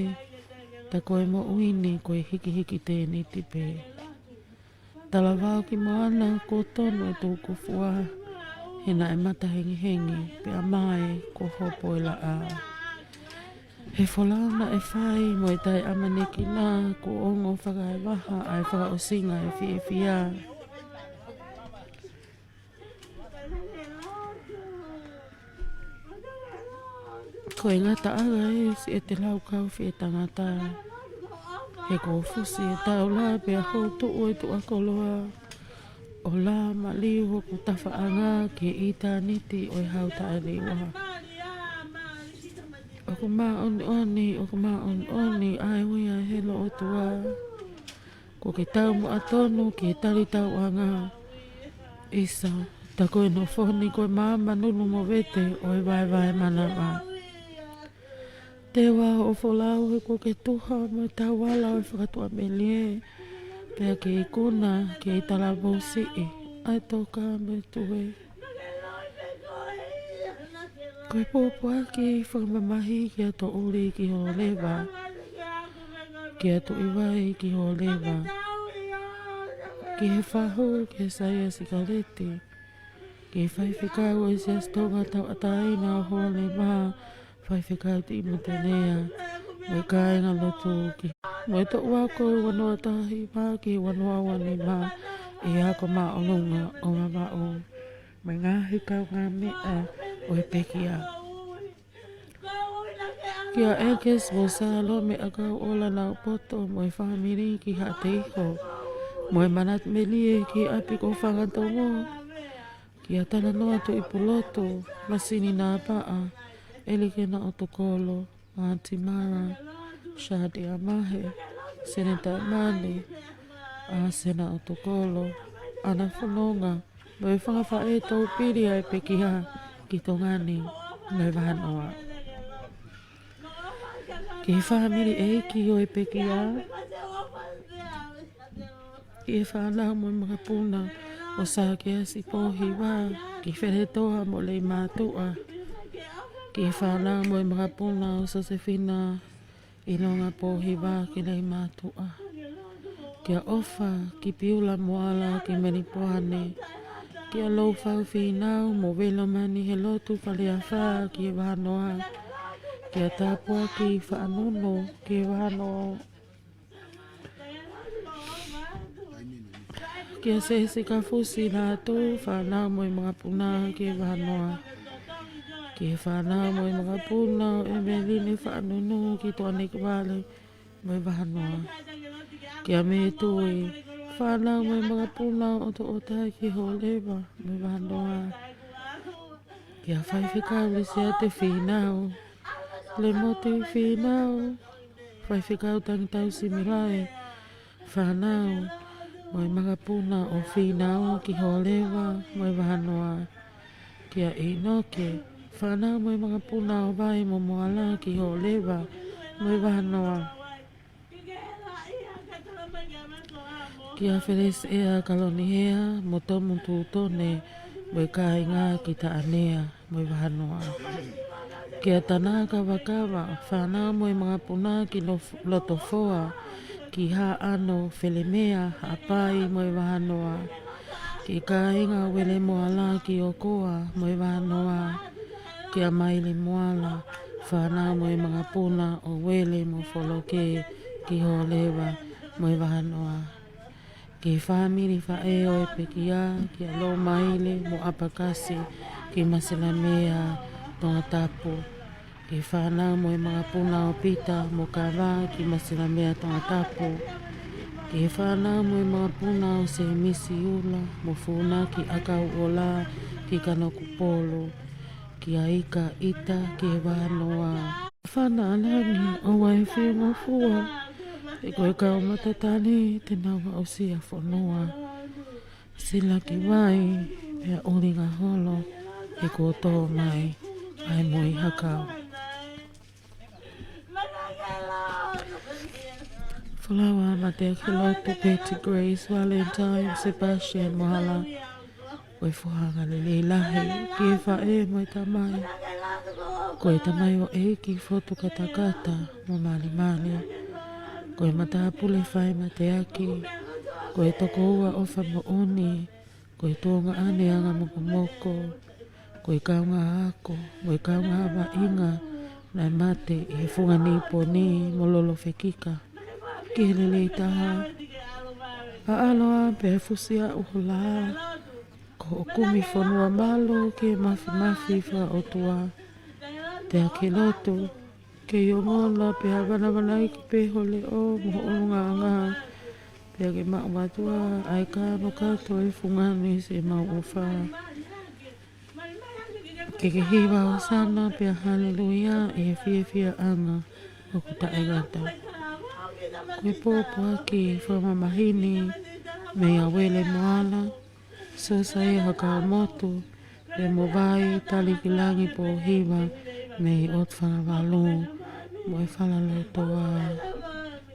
ta ko e moʻui ni ko e hikihiki tēniti pē. Talavao ki moana ko tonu e tūkufua, he naʻe mata hengihengi, pea mae ko hopo e laʻā. He folau naʻe fai mo e taʻeʻamanekina, ko ongo fakaevaha ʻa e fakaʻosinga e fiefia. Ko e ngataʻanga ē siʻete laukau fie tangata. He ko fusi e taula pea hou tuʻu e tuʻa koloa. ʻO lā maliu hoku tafaʻanga ki ʻitāniti ʻo e hau taʻeliua. ʻOku māʻoniʻoni, ʻoku māʻoniʻoni ʻa e uia he loʻotua. Ko ke tau mo ʻatonu ke tali tauʻanga. ʻIsa, ta ko e nofo ni ko e māmā nunu mo vete ʻo e vaevae manava. Te u ʻofa lau he ko ke tuha mo e tauala ʻo e fakatuʻamelie. Pea ke ikuna ke i talavou siʻi ʻa e toka mo e tue. Ko e pōpoaki fakamamahi kia Toʻuli ki Holeva. Kia Tuʻivai ki Holeva. Ki he fahu, kia Saia Sikaleti. Ki he faifekau ʻo e Siasi Tonga Tauʻatāina ʻo Holeva. Faifekau Timotelea. Mo e kāinga lotu ki. Mo e toʻu ako ua noa taha hiva ki he ua noa ua nima. ʻI he ako māʻolunga ʻo Vavaʻu. Mo e ngaahi kaungāmeʻa ʻo e pekia. Kia ʻEkesi mo Salome ʻAkauʻola Naupoto mo e fāmili ki Haʻateiho. Mo e Manatu Melie ki ʻapi ko Fangatongo. Kia Talanoa Tuʻipulotu, Masini Napaʻa, ʻElikena ʻOtukolo, Mātimara, Shadi Amahe, Seneta Mani, ʻa Sena ʻOtukolo, ʻAna Fononga, mo e fanga faʻē tōpili ʻa e pekia ki Tonga ni, mo e vahanoa. Ki he fāmili ʻeiki ʻo e pekia, ki he fānau mo e makapuna ʻo Sakeasi Pōhiva, ki Feletoa mo Leimātuʻa, ki he fānau mo e makapuna ʻo Sosefina ʻIlonga Pōhiva ki Leimātuʻa. Kia ʻOfa, ki Piula Moala ki Melipoane. Kia Loufau Fīnau mo Velomani he lotu Faleafa ki he vahanoa. Kia Tāpuaki Faʻanunu ki he vahanoa. Kia Sesi Kafusi Lātū, fānau mo e makapuna ki he vahanoa. Ki he fānau mo e makapuna ʻo ʻEmeline Faʻanunu ki Tuʻanekivale mo e vahanoa. Kia Mētui, fānau mo e makapuna ʻo Toʻotai ki Holeva mo e vahanoa. Kia Faifekau Lisiate Fīnau, Lemoti Fīnau, Faifekau Tangitau Similae, fānau mo e makapuna ʻo Fīnau ki Holeva mo e vahanoa. Kia ʻInoke, fānau mo e makapuna ʻo Vai mo Moala ki Holeva mo e vahanoa. Kia Felesi ʻEa Kalonihea mo Tomu Tutone mo e kāinga ki Taʻanea mo e vahanoa. Kia Tanaka Vakava, fānau mo e makapuna ki Lof-, Lotofoa, ki Haʻano Felemea, Haʻapai mo e vahanoa. Ki he kāinga Uele Moala ki ʻOkoa mo e vahanoa. Kia Maile Moala, fānau mo e makapuna ʻo Uele mo Foloke ki Holeva mo e vahanoa. Ki he fāmili faʻē ʻo e pekia, kia Lomaile mo ʻApakasi ki Masilamea, Tongatapu. Ki he fānau mo e makapuna ʻo Pita mo Kava ki Masilamea, Tongatapu. Ki he fānau mo e makapuna ʻo Semisi Ula mo Funaki ʻAkauʻola ki Kanokupolu. ki he ika ʻita ki he vānoa. Fana ʻa langi ʻoua ʻe fingofua, he ko e kau matatali te nau aʻusia fonua. Silaki vai, pea ʻulinga holo, he kuo tō mai ʻa e moihakau. Folaua mateaki lotu Betty Grace Valentine Sebastian Mohala. Ko e foha anga lelei lahi ki he faʻē mo e tamai. Ko e tamaioʻeiki fotu katakata mo malimali. Ko e matāpule fai mateaki. Ko e tokoua ʻofa moʻoni. Ko e tuongaʻane anga mokomoko. Ko e kaungā ako, ko e kaungā vaʻinga, naʻe mate ʻi he fungani poni mo lolo fekika. Ki he lelei taha, ʻa ʻaloʻa pea fusi aʻu ho lā. Ko hoʻo kumi fonua malu ki he mafimafi fakaʻotua. Teaki lotu, ke ongona pea vanavanaiki pē ho leʻo mo ho ʻulungaanga. Pea ke maʻu matua ʻa e kanokato e fungani siʻemau ʻofa. Ke ke hiva ʻosana pea haleluia ʻi he fiefiaʻanga ʻoku taʻengata. Ko e pōpoaki fakamamahi ni mei a Uele Moala, Sosaia Hakamotu, pea mo Vai Talikilangi Pōhiva mei ʻOtu Falavalu, mo e Falalotoa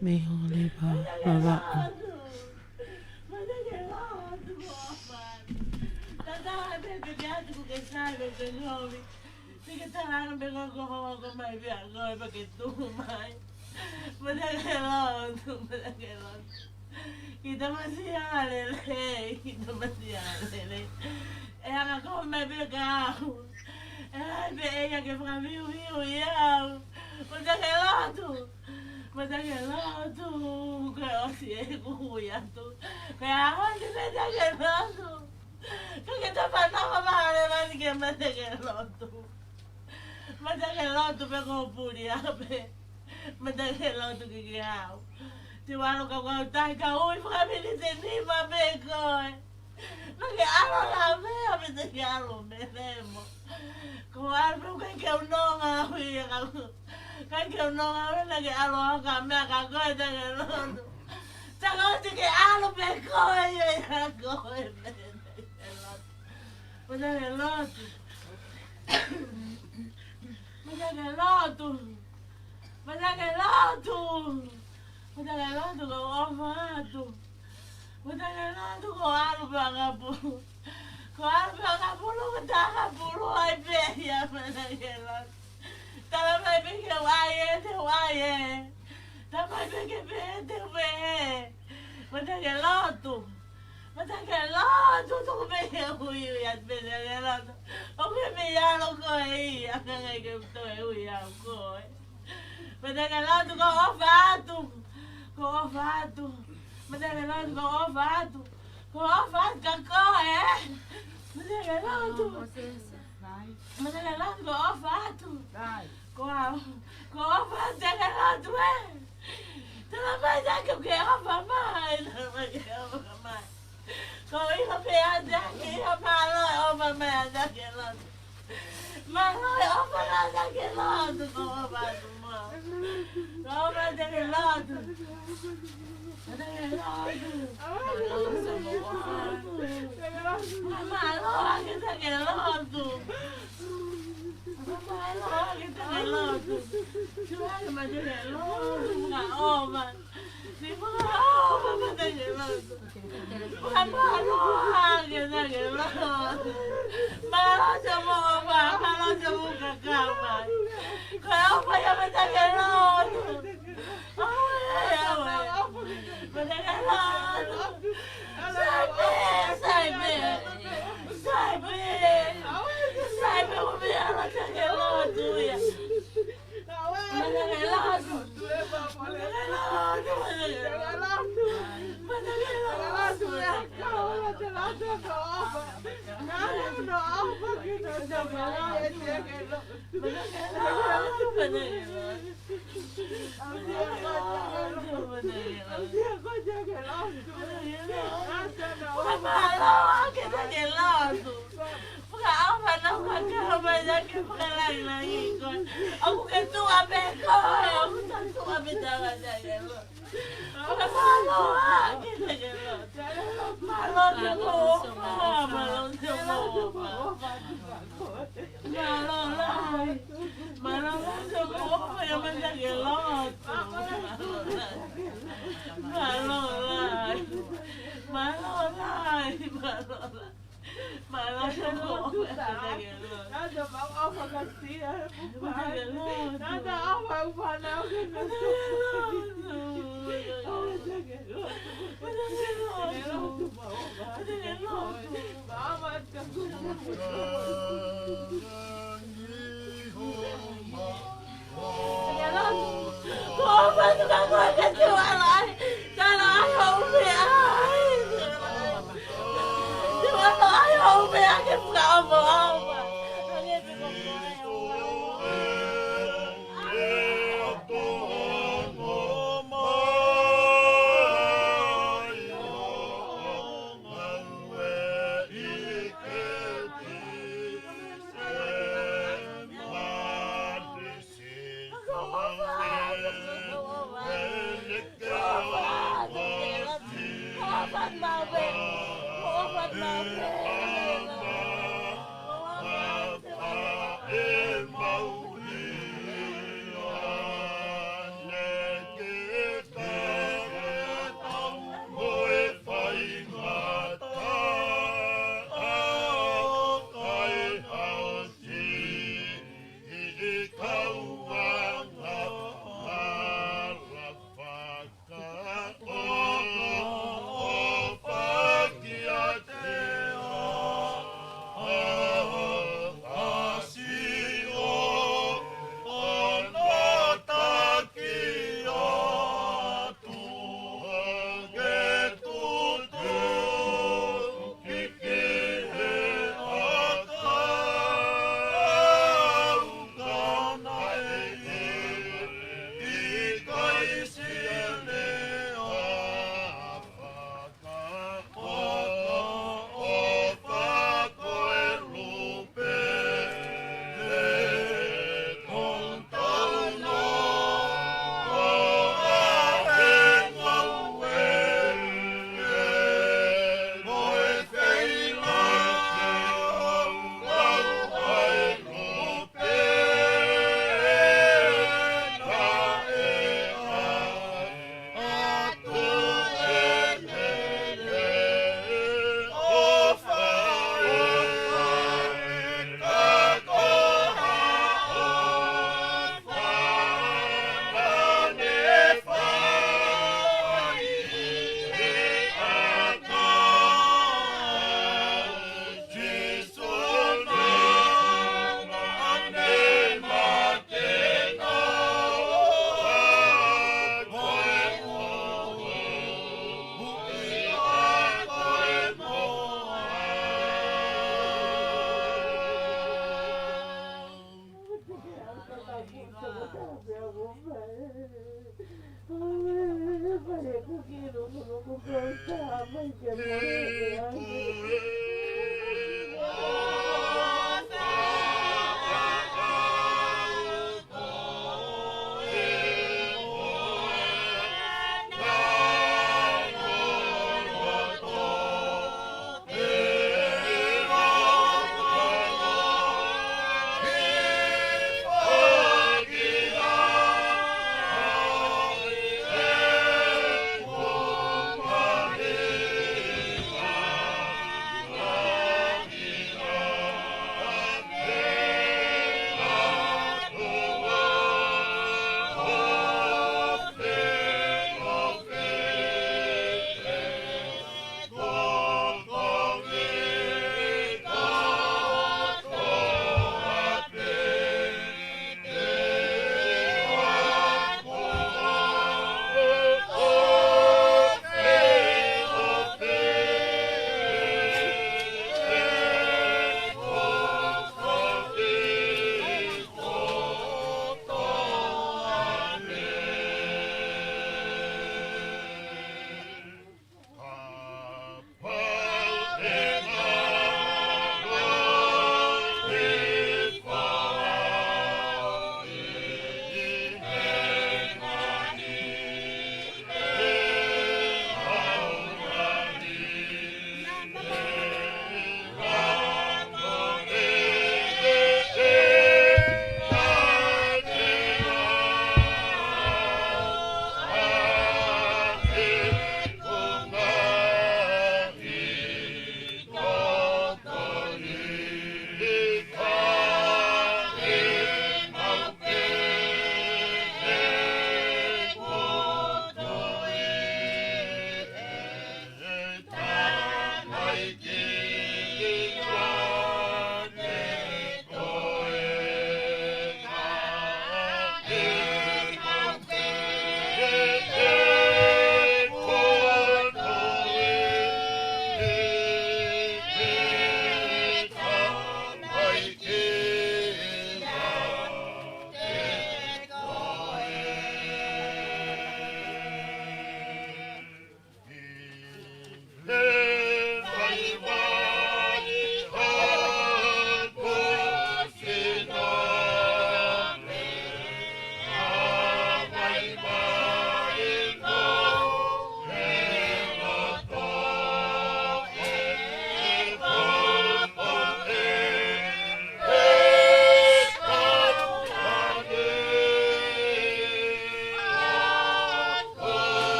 mei Hōleva Vavaʻu. Ki tamasiʻi lelei, ki tamasiʻi lelei. ʻE anga ko mai pē ka au. ʻE ai pē ʻe ia ke fakaviuviu ia au. Mateaki lotu. Mateaki lotu. Ko e ʻosi ʻeku ui atu. Ko e ʻaho ni mateaki lotu. Ka ke tapa nava mahale mani ke mateaki lotu. Mateaki lotu pē ko puli ape. Mateaki lotu ki ke au. Te u ʻalu ka kau tahi ka ui fakaminiti nima pē koe. Naʻa ke ʻalu la mea, mateaki ʻalu mea mo. Ko ʻalu pē kai ke unonga hui ka. Kai ke unonga hui naʻa ke ʻalu au ka mea ka koe mateaki lotu. Taka oti ke ʻalu pē koe ia ia koe mea. Mateaki lotu. Mateaki lotu. Mateaki lotu. Mateaki lotu ko ʻofa atu. Mateaki lotu ko ʻalu pē anga pulu. Ko ʻalu pē anga pulu ko tā anga pulu ai pē ia mateaki lotu. Tala mai pē ke u ʻai ē, te u ʻai ē. Tala mai pē ke pehē, te u pehē. Mateaki lotu. Mateaki lotu, tuku pē ke u ui atu mateaki lotu. ʻOku ke mei ʻalu koe ia, ka ngai ke u toe ui au koe. Mateaki lotu ko ʻofa atu. Ko ʻofa atu. Mateaki lotu ko ʻofa atu. Ko ʻofa atu ka koe. Mateaki lotu. Mateaki lotu ko ʻofa atu. Ko au. Ko ʻofa atu mateaki lotu ē. Tala mai ʻe ia ke ʻofa mai. Tala mai ke ʻofa mai. Ko ʻilo pē ʻe ia ke ʻofa mai ʻofa mai mateaki lotu. Mālō e ʻofa mateaki lotu ko ʻofa atu mo. Ko ʻofa mateaki lotu. Mālō ʻa ke mateaki lotu. Mālō ʻa ke mateaki lotu. Tuai mateaki lotu, maka ʻofa. Ni maka ʻofa mateaki lotu. Maka mālō ʻa ke mateaki lotu. Mālō te mo ʻofa, mālō te mo kakama. Ko e ʻofa ia mateaki lotu. Aue, aue. Mateaki lotu. Sai pē, sai pē. Sai pē. Sai pē, ʻomi ala mateaki lotu ia. Mateaki lotu. Mateaki lotu, mateaki lotu. Mateaki lotu. Mateaki lotu, mateaki lotu. Mālō ʻa ke mateaki lotu. ʻAfa naʻa ke ʻomai ʻa e fakalāngilangi ko ē. ʻOku ke tuʻa pē koe, ʻoku ke tuʻa pē tangata ke lo. ʻOku ke mālō ʻa ke te ke lo. Mālō te mo ʻofa, mālō te mo ʻofa. Mālō lahi. Mālō lahi te mo ʻofa ia mata ke lo. Mālō lahi. Mālō lahi. Mālō lahi. Mālō te mo ʻofa.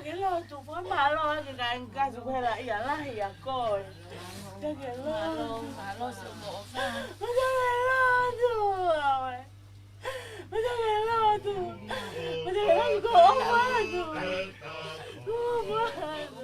Ke lotu, fakamālō ʻaki e kāinga ko Sikuhela ʻi he lahi ʻa koe. Ke lotu. Mālō, mālō siʻo moʻofa. Ke lotu, ʻauē. Ke lotu. Ke lotu, ko ʻofa atu. Ko ʻofa atu.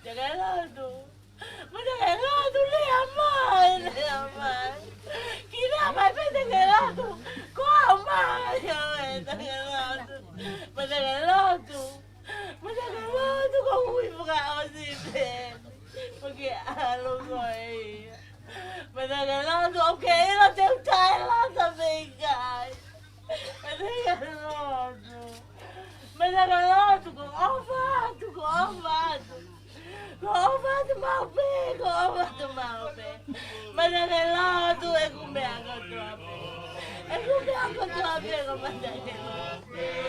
Te ke lotu. Mo te ke lotu, lea mai, lea mai. Ki lea mai pē te ke lotu. Ko au mai, ʻauē, te ke lotu. Mo te ke lotu. Mo te ke lotu, ko hui fakaʻosi pē. Mo ke ʻalu ko ia. Mo te ke lotu, ʻoku ke ʻilo te u taʻelata mei kai. Mo te ke lotu. Mo te ke lotu, ko ʻofa atu, ko ʻofa atu. Ko ʻofa atu maʻu pē, ko ʻofa atu maʻu pē. Mo te ke lotu, ʻeku meʻa kotoa pē. ʻEku meʻa kotoa pē, ko mo te ke lotu.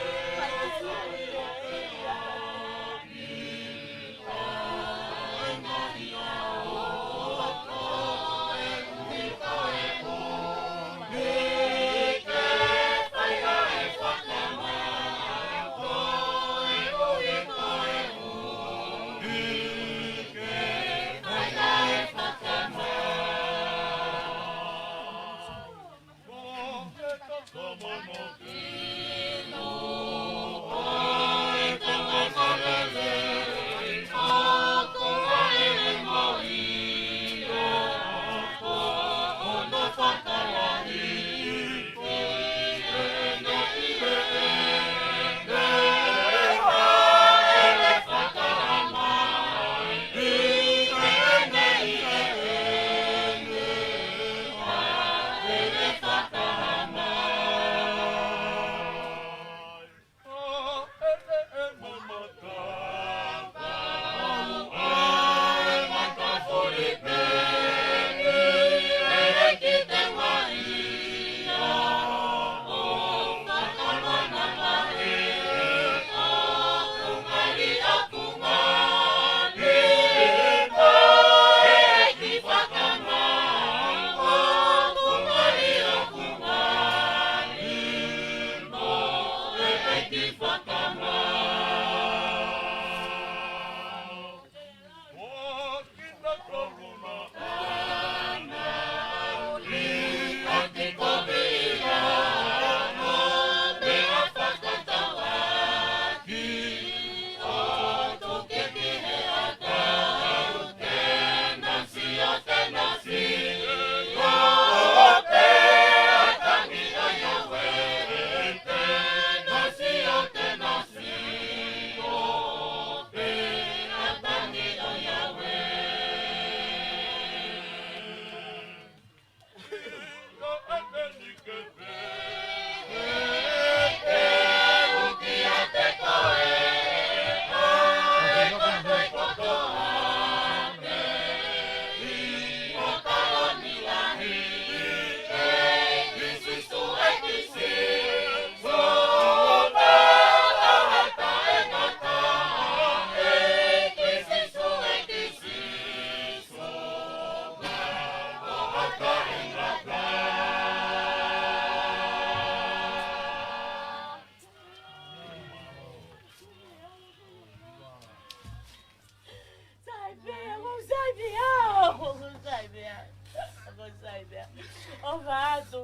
ʻOfa atu.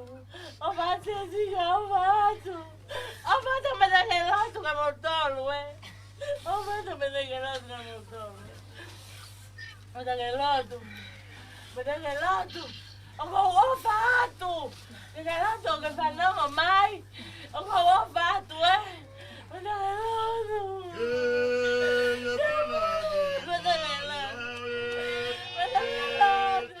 ʻOfa atu, Sesika, ʻofa atu. ʻOfa atu, meʻa ke lotu kia moutolu, ē. ʻOfa atu, meʻa ke lotu kia moutolu, ē. Meʻa ke lotu. Meʻa ke lotu. ʻOku ou ʻofa atu. Meʻa ke lotu, ʻoku ke fanongo mai. ʻOku ou ʻofa atu, ē. Meʻa ke lotu. Meʻa ke lotu. Meʻa ke lotu.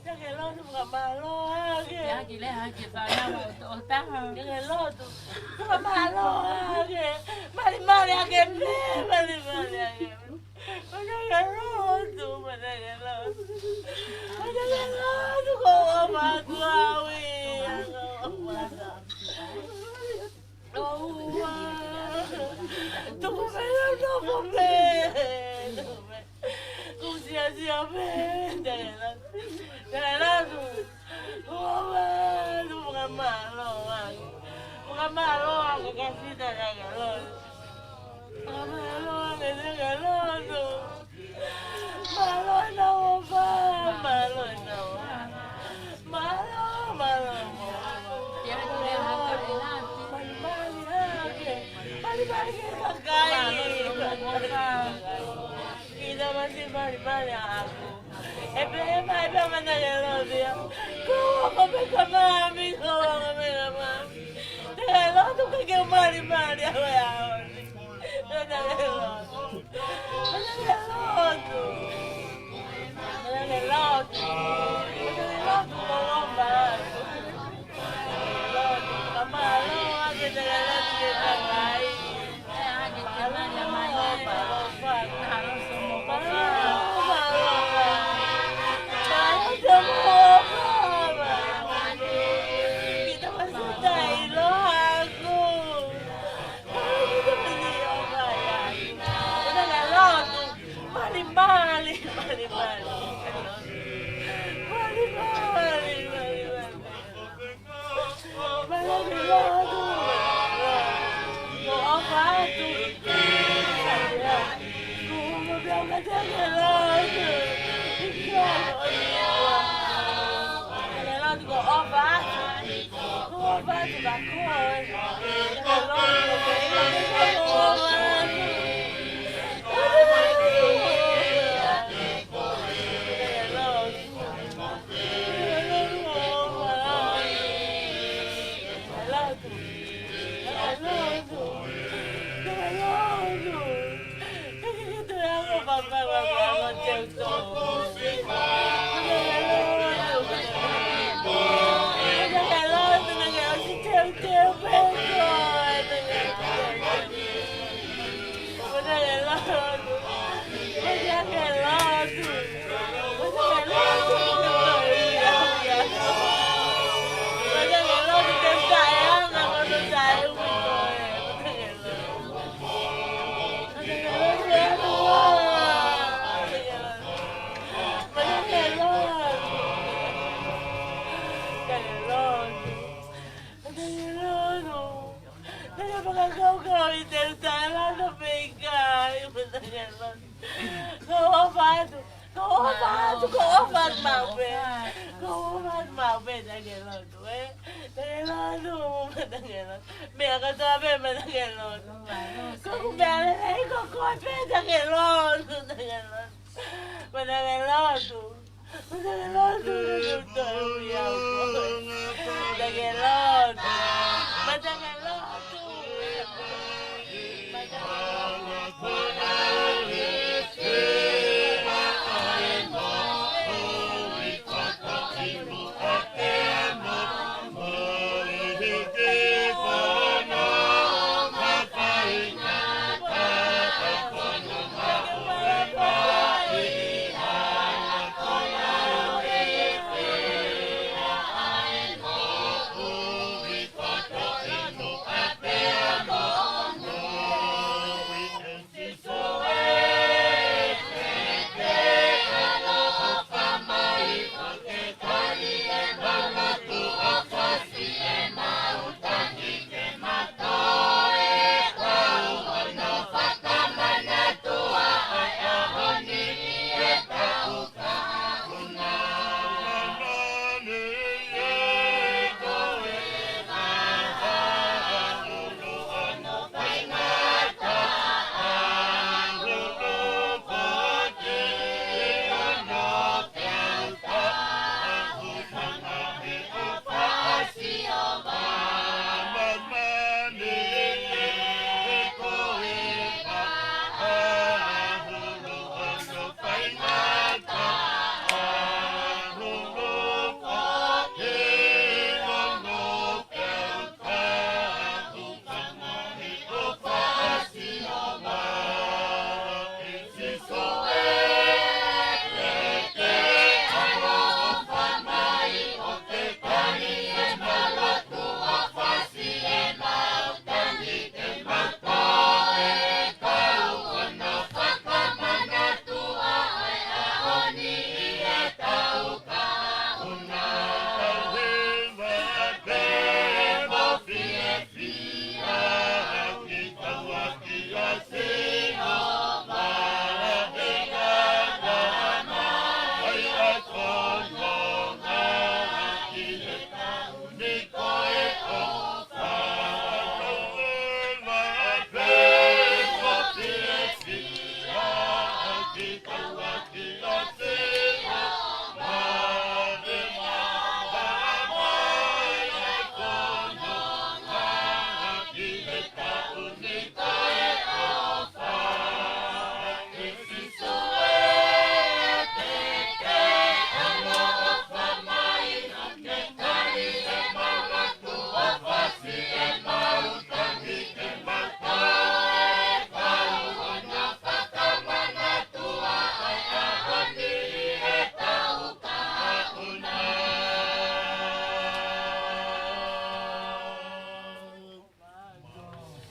Meʻa ke lotu, fakamālō ange. Ke haki lea, haki e fānau ʻo, ʻo taha. Meʻa ke lotu, fakamālō ange. Malimali ange pē, malimali ange. Meʻa ke lotu, meʻa ke lotu. Meʻa ke lotu, ko ʻofa atu au ia, ko ʻofa atu. ʻOua. Tuku pē ʻo nofo pē. Tuku pē. Kuo siasia pē. Tēlā. Tēlā tu. ʻOua. Tuku fakamālō ange. Fakamālō ange kia Sita, tēlā. Fakamālō ange, tēlā tu. Mālō ʻena ʻofa, mālō ʻena ʻofa. Mālō, mālō, mālō. Malimali ange. Malimali ange kakai. Kiʻi tamasiʻi malimali ʻaʻaku. ʻE pehē mai pē ʻa Manaia Lovia. Ko au ko Meka Mami, ko au ko Meka Mami. Te u lotu ke ke malimali ʻa e ʻaho ni. Meʻa ke lotu. Meʻa ke lotu. Meʻa ke lotu, ko ʻofa atu. Lotu, fakamālō ange, te ke lotu ke kakai. Mālō, mālō, mālō. Mālō, mālō, mālō. Mālō, mālō, mālō. Kita masih tai lo aku. Mali, mali, mali, mali, mali. Mali, mali, mali. Ko e ʻofa atu. Ko e ʻofa atu, Takelotu. Takelotu, ko e ʻofa atu. Ko e ʻofa atu kia koe. Takelotu, ko e ʻofa atu. Takelotu. Takelotu. Takelotu, fakakaukau ʻi he ʻuta e lalo pē ʻikai, Takelotu. Ko e ʻofa atu, ko e ʻofa atu, ko e ʻofa atu maʻu pē. Ko e ʻofa atu maʻu pē, Takelotu, ē. Takelotu, Takelotu. Meʻa kātoa pē, Takelotu. Ko ʻeku meʻa lelei ko koe pē, Takelotu, Takelotu. Takelotu. Takelotu, Takelotu. Takelotu.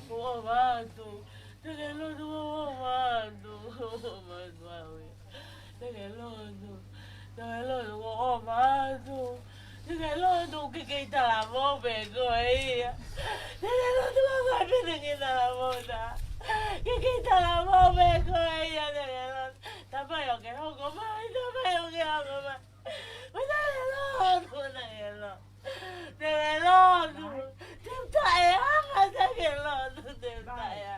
Ko e ʻofa atu. Takelotu, ko e ʻofa atu. Ko e ʻofa atu, ʻauē. Te ke lotu. Te ke lotu, ko ʻofa atu. Te ke lotu, ke kei talavou pē koe ia. Te ke lotu, ko koe pē te ke talavou ta. Ke kei talavou pē koe ia, te ke lotu. Tapai ʻo ke hoko mai, tapai ʻo ke hoko mai. Te ke lotu, te ke lotu. Te ke lotu. Te u taʻeʻaonga, te ke lotu, te u taʻeʻaonga.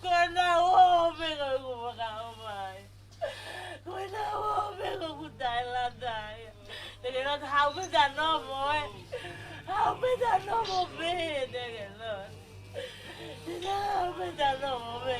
Ko e na o me ko ku maka o mai. Ko e na o me ko ku taʻelata ia. Te ke lotu, haʻu pē ta nomo ē. Haʻu pē ta nomo pē, te ke lotu. Te ke haʻu pē ta nomo pē.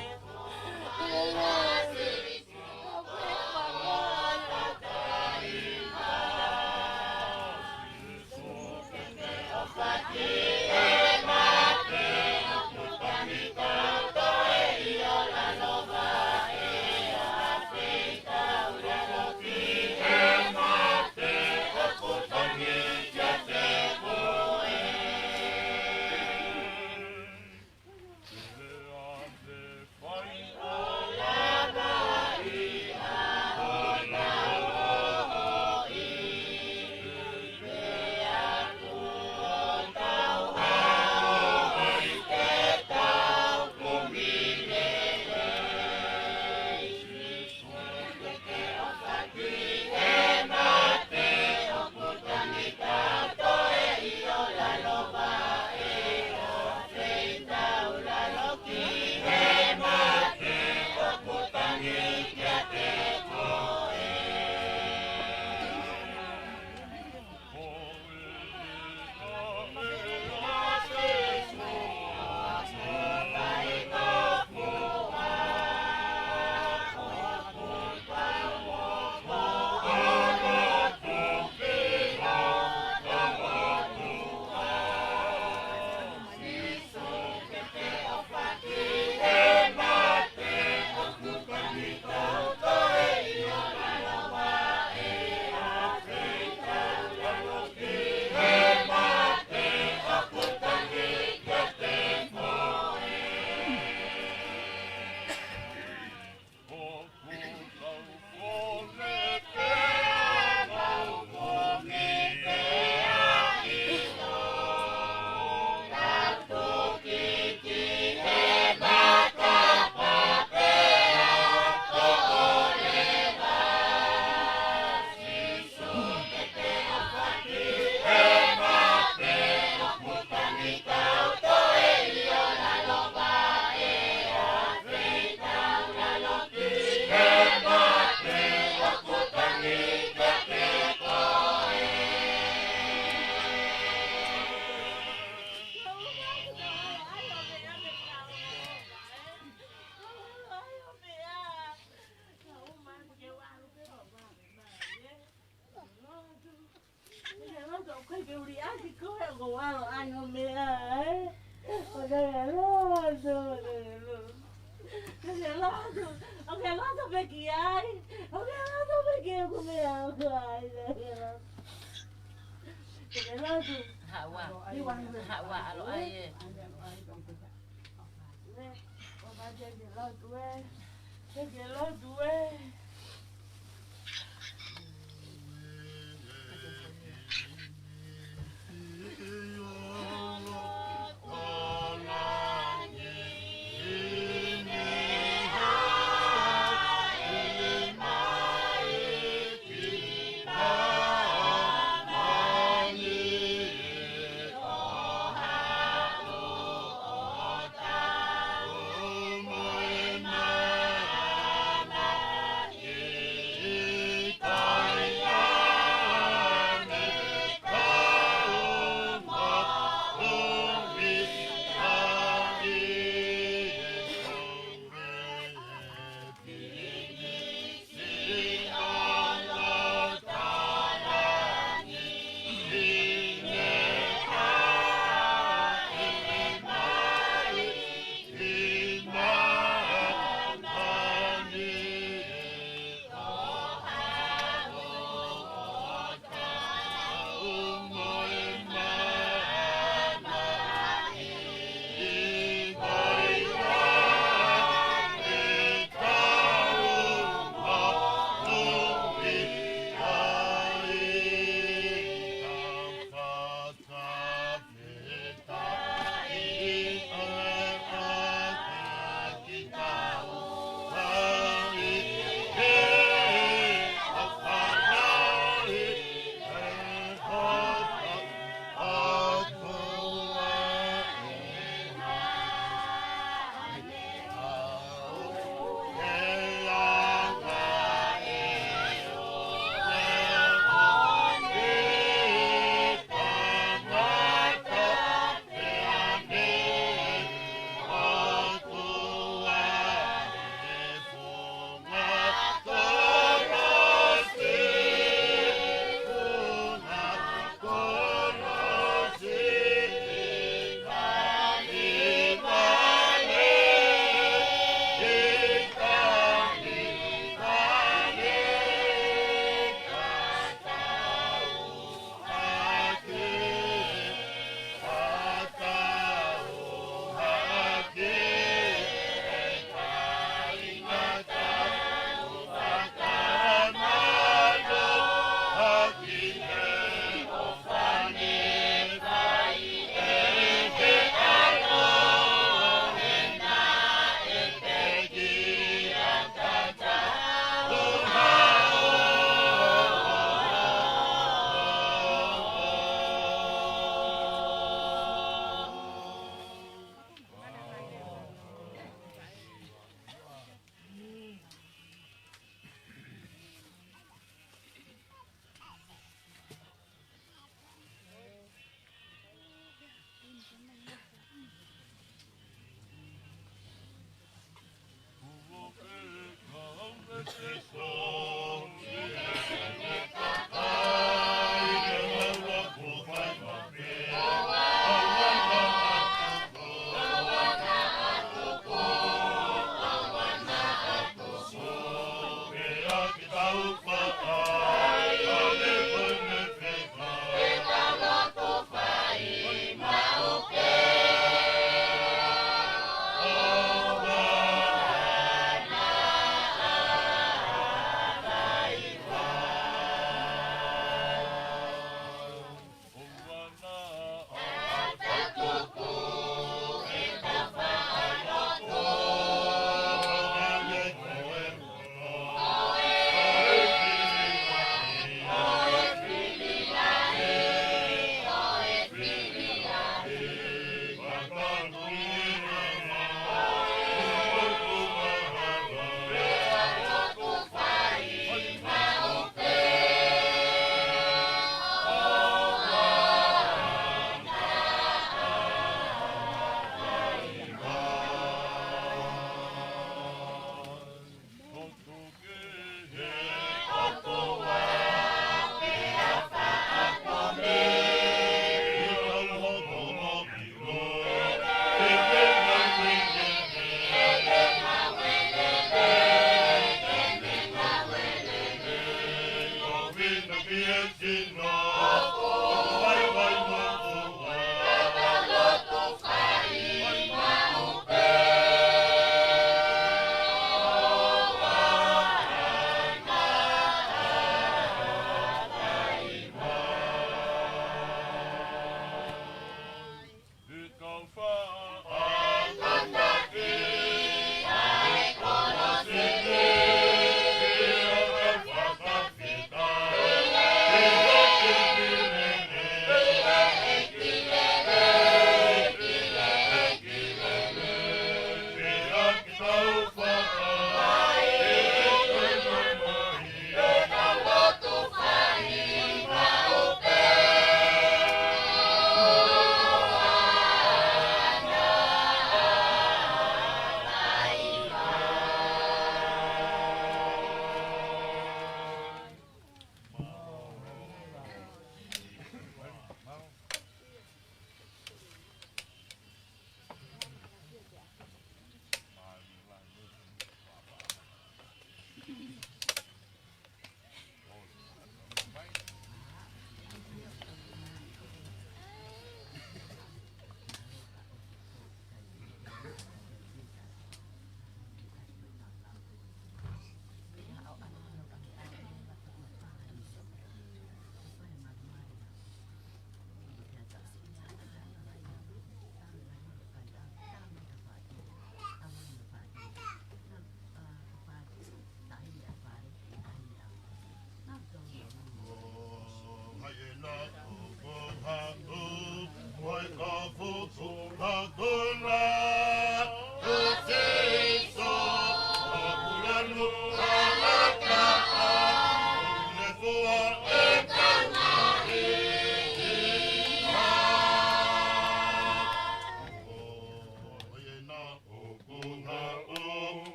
Te ke lotu. Haʻu ā. Haʻu ā, ʻalu ai ē.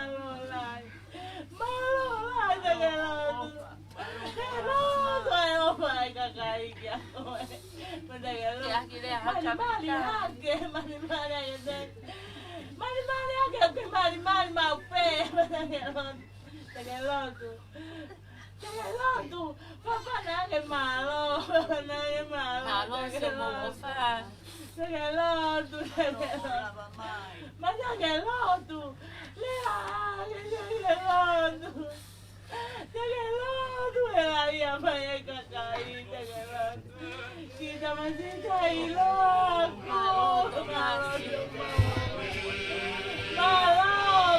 Mālō lahi. Mālō lahi, te ke lotu. Ke lotu ʻa e ʻofa ʻa e kakai kia koe. Malimali hake, malimali hake, te. Malimali hake, ʻoku ke malimali maʻu pē. Te ke lotu. Te ke lotu. Fafana hake mālō. Fafana hake mālō. Mālō, te ke lotu. Te ke lotu, te ke lotu. Mali hake lotu. Lea, te ke lotu. Te ke lotu, e laia mai e kakai, te ke lotu. Ki tamasiʻi ʻiloa ʻaku. Mālō,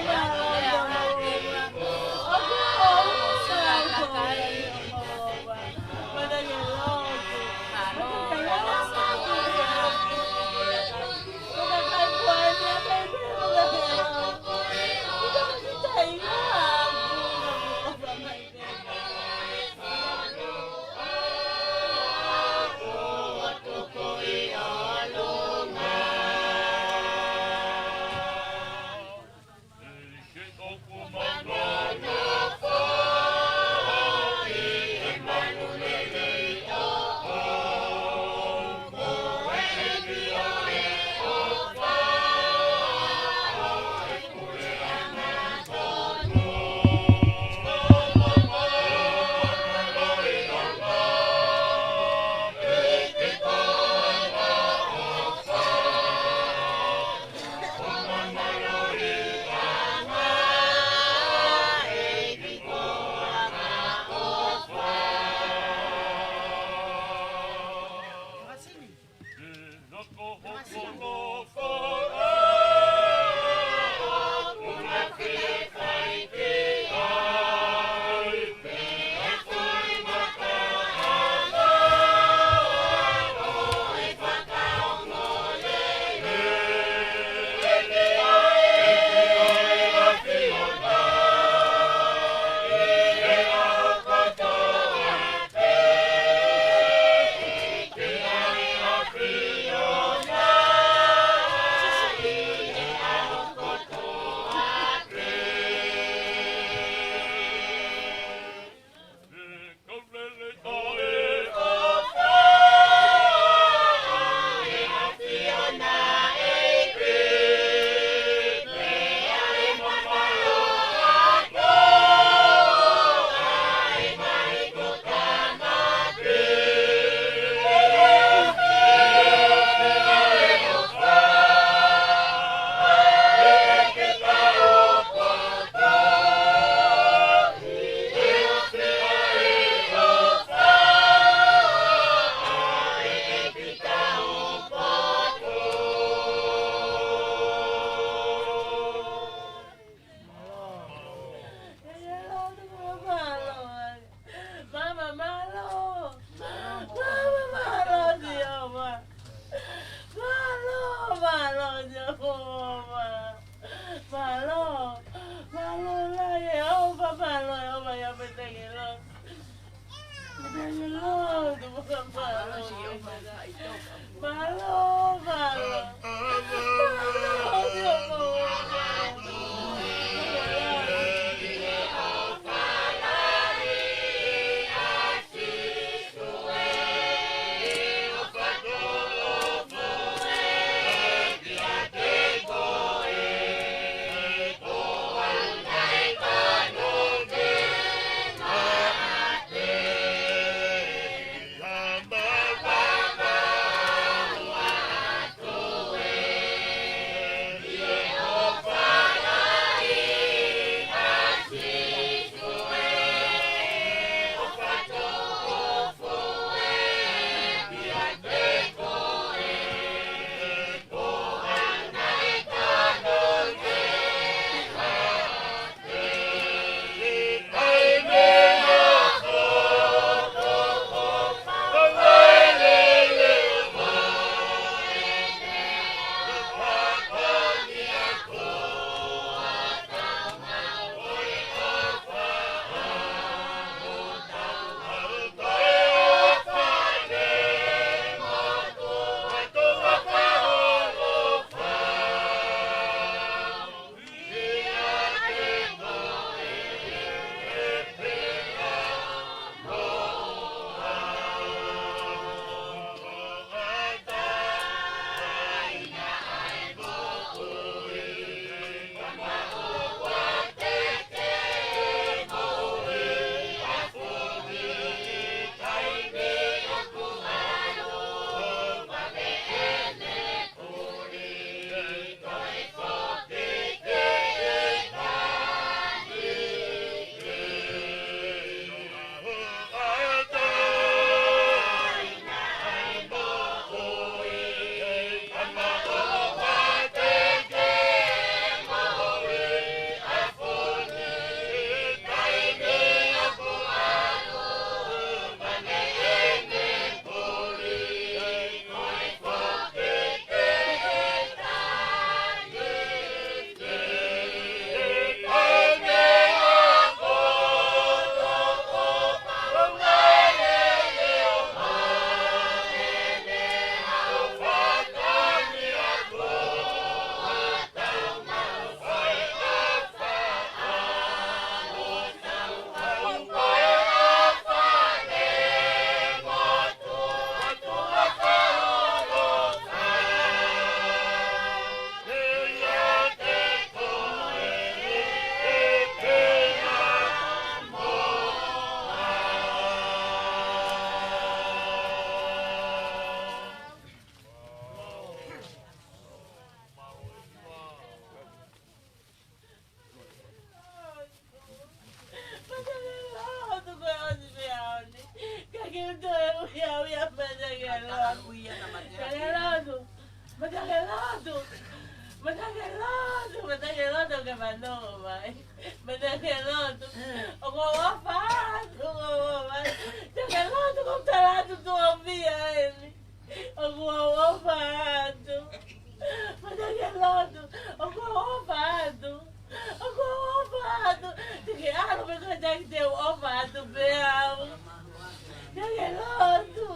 mālō, mālō. ʻOku ou mālō. Mālō, te ke lotu. Mālō, te ke lotu. Mālō, mālō. Mālō, mālō, Sihova. Mālō, mālō, Sihova. Mālō, mālō, Sihova, mālō, Sihova, ia pē te ke lotu. Te ke lotu, mālō, Sihova. Mālō, mālō. Mālō, Sihova. Uto e uia uia, Matake Lotu. Matake Lotu. Matake Lotu. Matake Lotu, Matake Lotu, ke fanongo mai. Matake Lotu. ʻOku ou ʻofa atu, ʻoku ou ʻofa atu. Matake Lotu, ʻoku ou tala atu tuʻo fiha eni. ʻOku ou ʻofa atu. Matake Lotu, ʻoku ou ʻofa atu. ʻOku ou ʻofa atu. Te ke ʻalu pē koe, Taki, te u ʻofa atu pē au. Matake Lotu.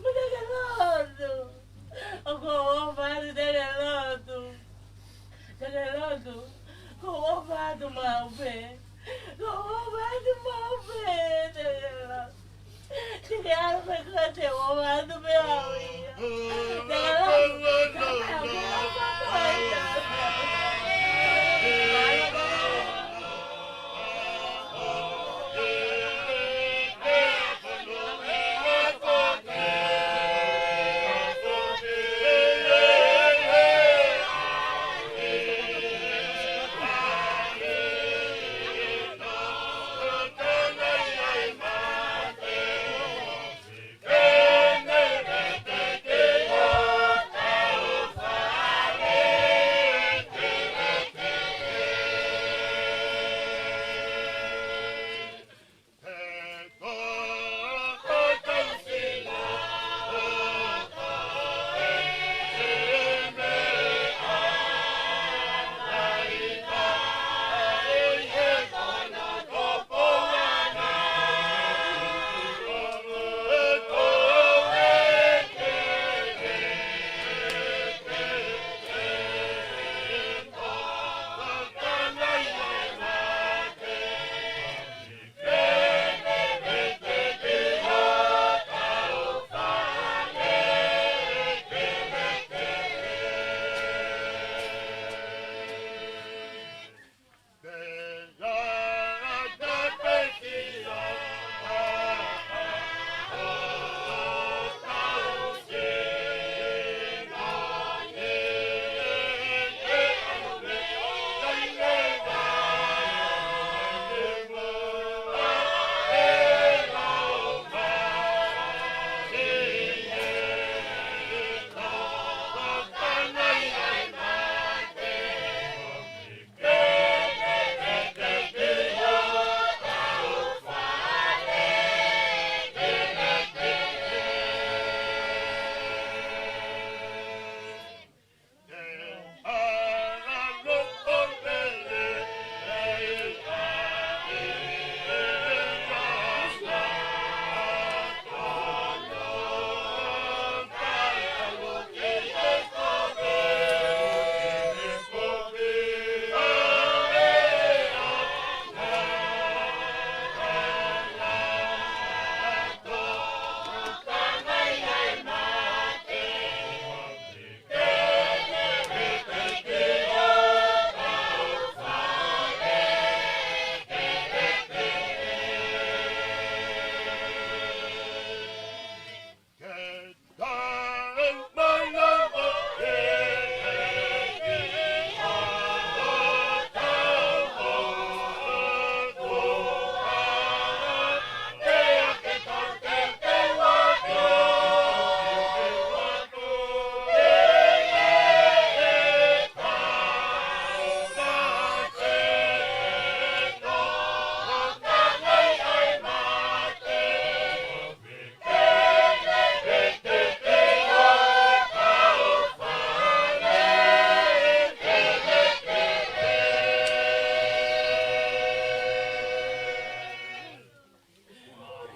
Matake Lotu. ʻOku ou ʻofa atu, Matake Lotu. Matake Lotu. ʻOku ou ʻofa atu maʻu pē. ʻOku ou ʻofa atu maʻu pē, Matake Lotu. Te ke ʻalu pē koe, te u ʻofa atu pē au ia. Matake Lotu.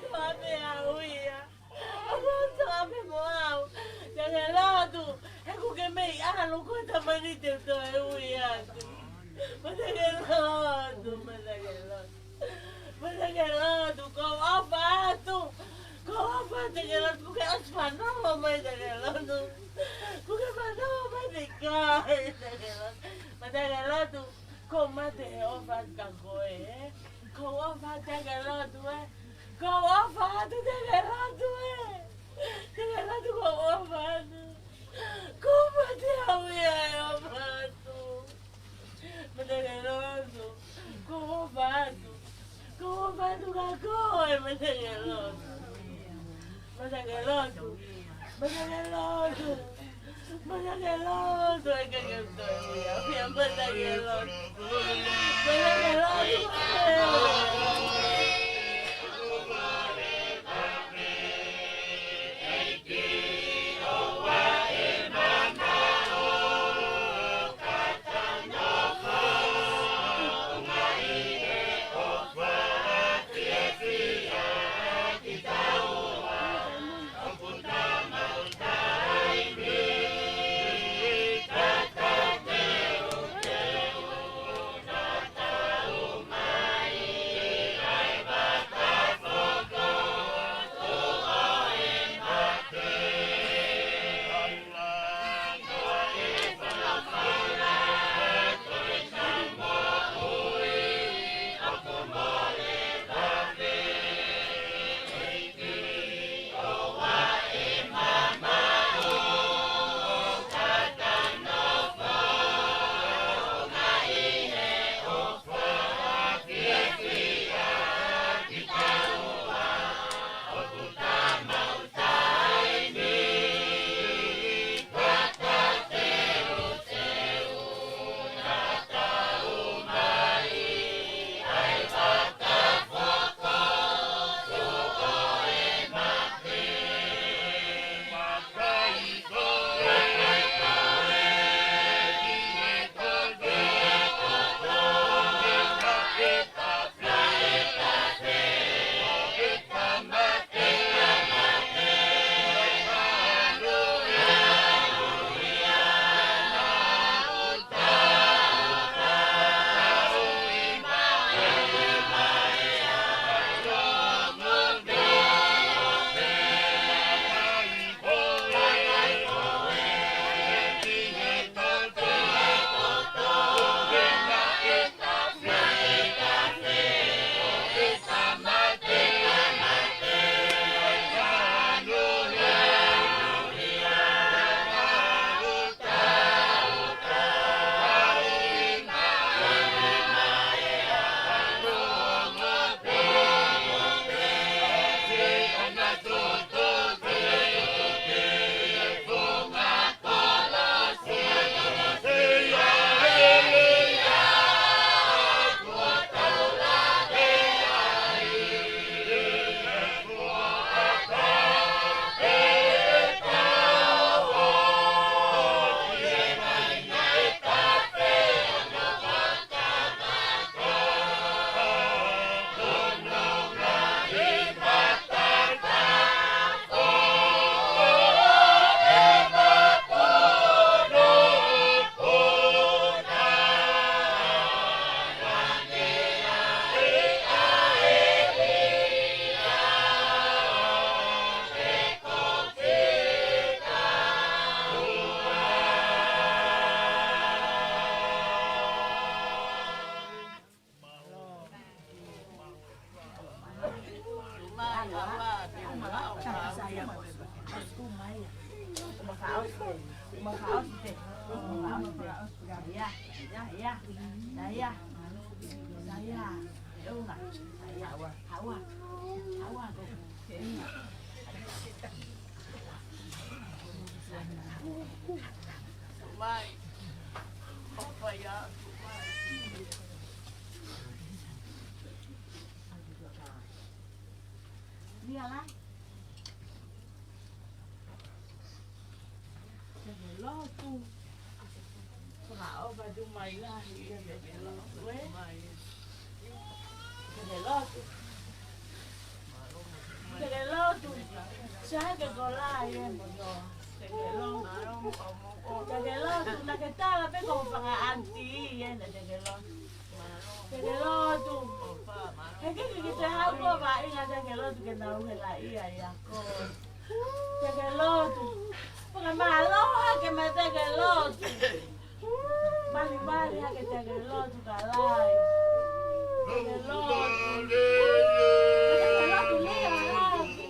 Tuʻa pē au ia. ʻOku ou tuʻa pē mo au. Matake Lotu, he ʻoku ke mei ʻalu koe, talamai te u toe ui atu. Matake Lotu, Matake Lotu. Matake Lotu, ʻoku ou ʻofa atu. ʻOku ou ʻofa atu, Matake Lotu, kuo ke ʻosi fanongo mai, Matake Lotu. Kuo ke fanongo mai, Matake Lotu. Matake Lotu, ʻoku ou mate he ʻofa atu kia koe, ē? ʻOku ou ʻofa atu, Matake Lotu, ē? ʻOku ou ʻofa atu, Matake Lotu, ē? Matake Lotu, ʻoku ou ʻofa atu. ʻOku ou mate au ia he ʻofa atu. Matake Lotu, ʻoku ou ʻofa atu. ʻOku ou ʻofa atu kia koe, Matake Lotu. Masake lotu. Masake lotu. Masake lotu. Ai, ke ke toi ia. Pia masake lotu. Masake lotu. Teke lotu. Fakaʻofa atu mai lahi ia, teke lotu, ē? Teke lotu. Teke lotu. Sai ke kolā ia mo ia. Teke lotu. Teke lotu. Naʻa ke tala pē ko e fanga aunty ia, naʻa teke lotu. Teke lotu. He ʻikai ke te haʻu ko e vaʻinga, teke lotu, ke nau hela ia ia ko. Teke lotu. Fakamālō hake mai, teke lotu. Malimali hake, teke lotu, ka lai. Teke lotu. Teke lotu, lia hake.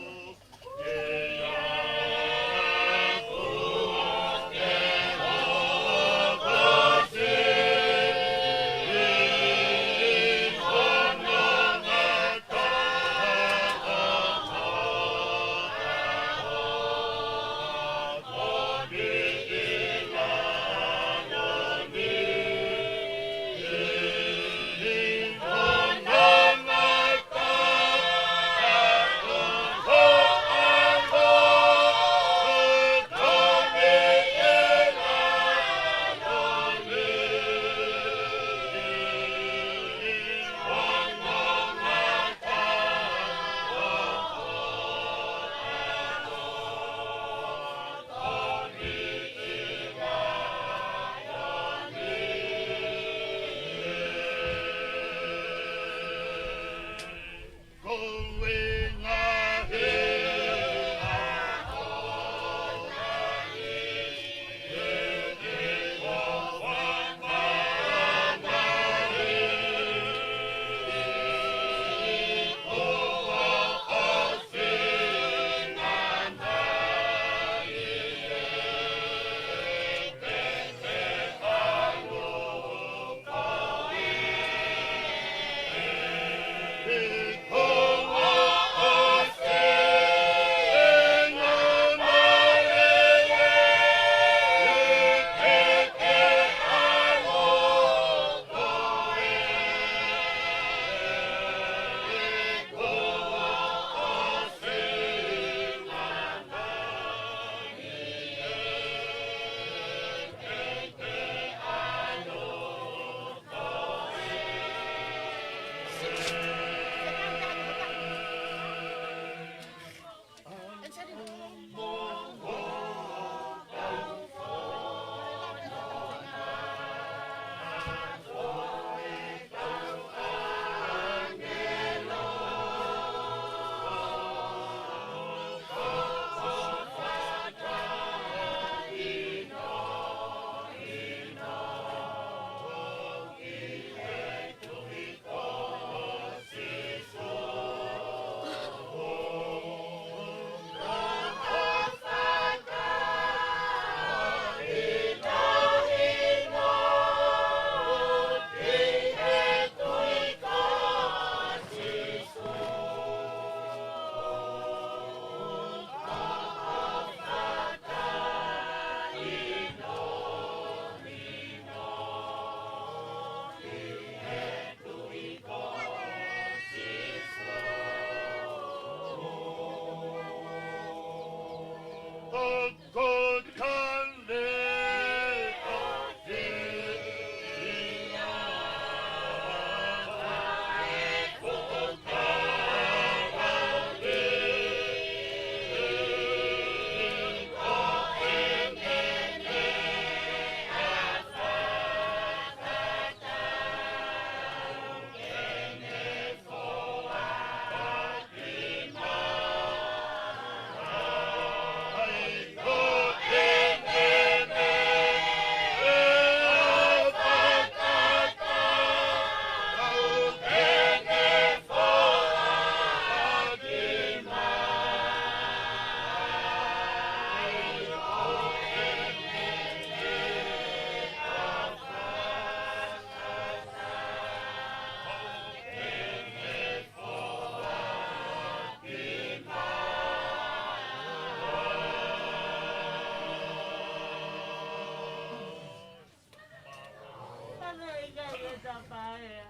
Tapaea.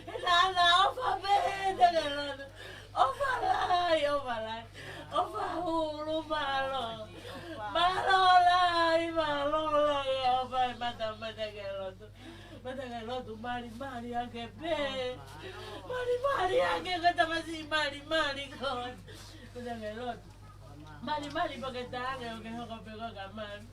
He naʻa na ʻofa pē he Takelonu. ʻOfa lahi, ʻofa lahi. ʻOfa hulu, mālō. Mālō lahi, mālō lahi. ʻOfa e mata, mata ke lotu. Mata ke lotu, mali, mali ake pē. Mali, mali ake, ko e tamasiʻi mali, mali ko. Mata ke lotu. Mali, mali, pake tange, ʻo ke hoko pē ko ka mali.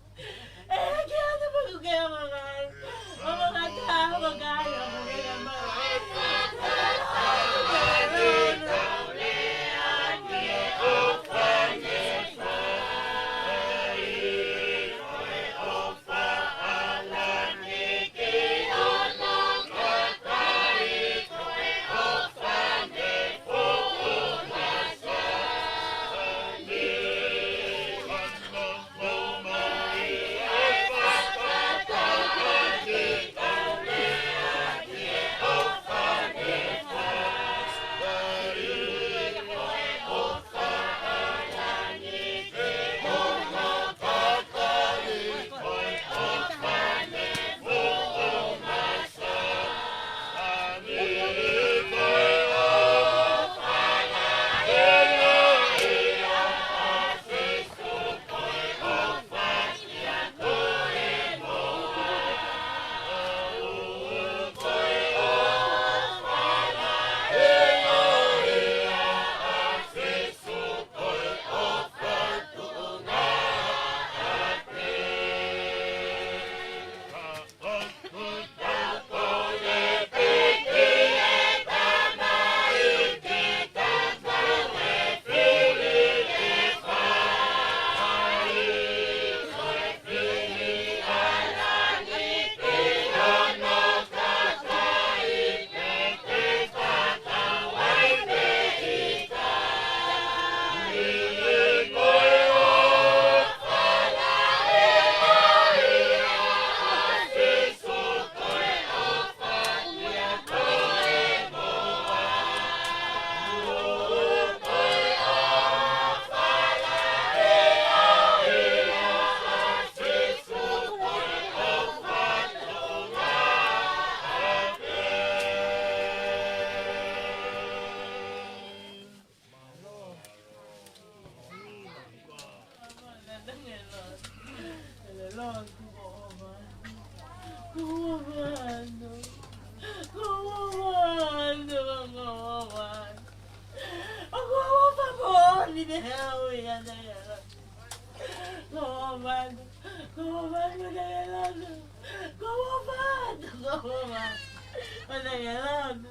Mata ke lotu,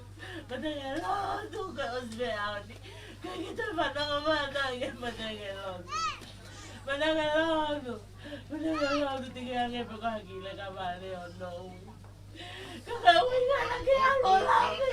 mata ke lotu, ko e ʻosi pē ʻaho ni. Ko e kita fanongo mata ke mata ke lotu. Mata ke lotu, mata ke lotu, tiki ange pē ko haki le ka vale o nou. Ka ka ui ngana ke alo la ke.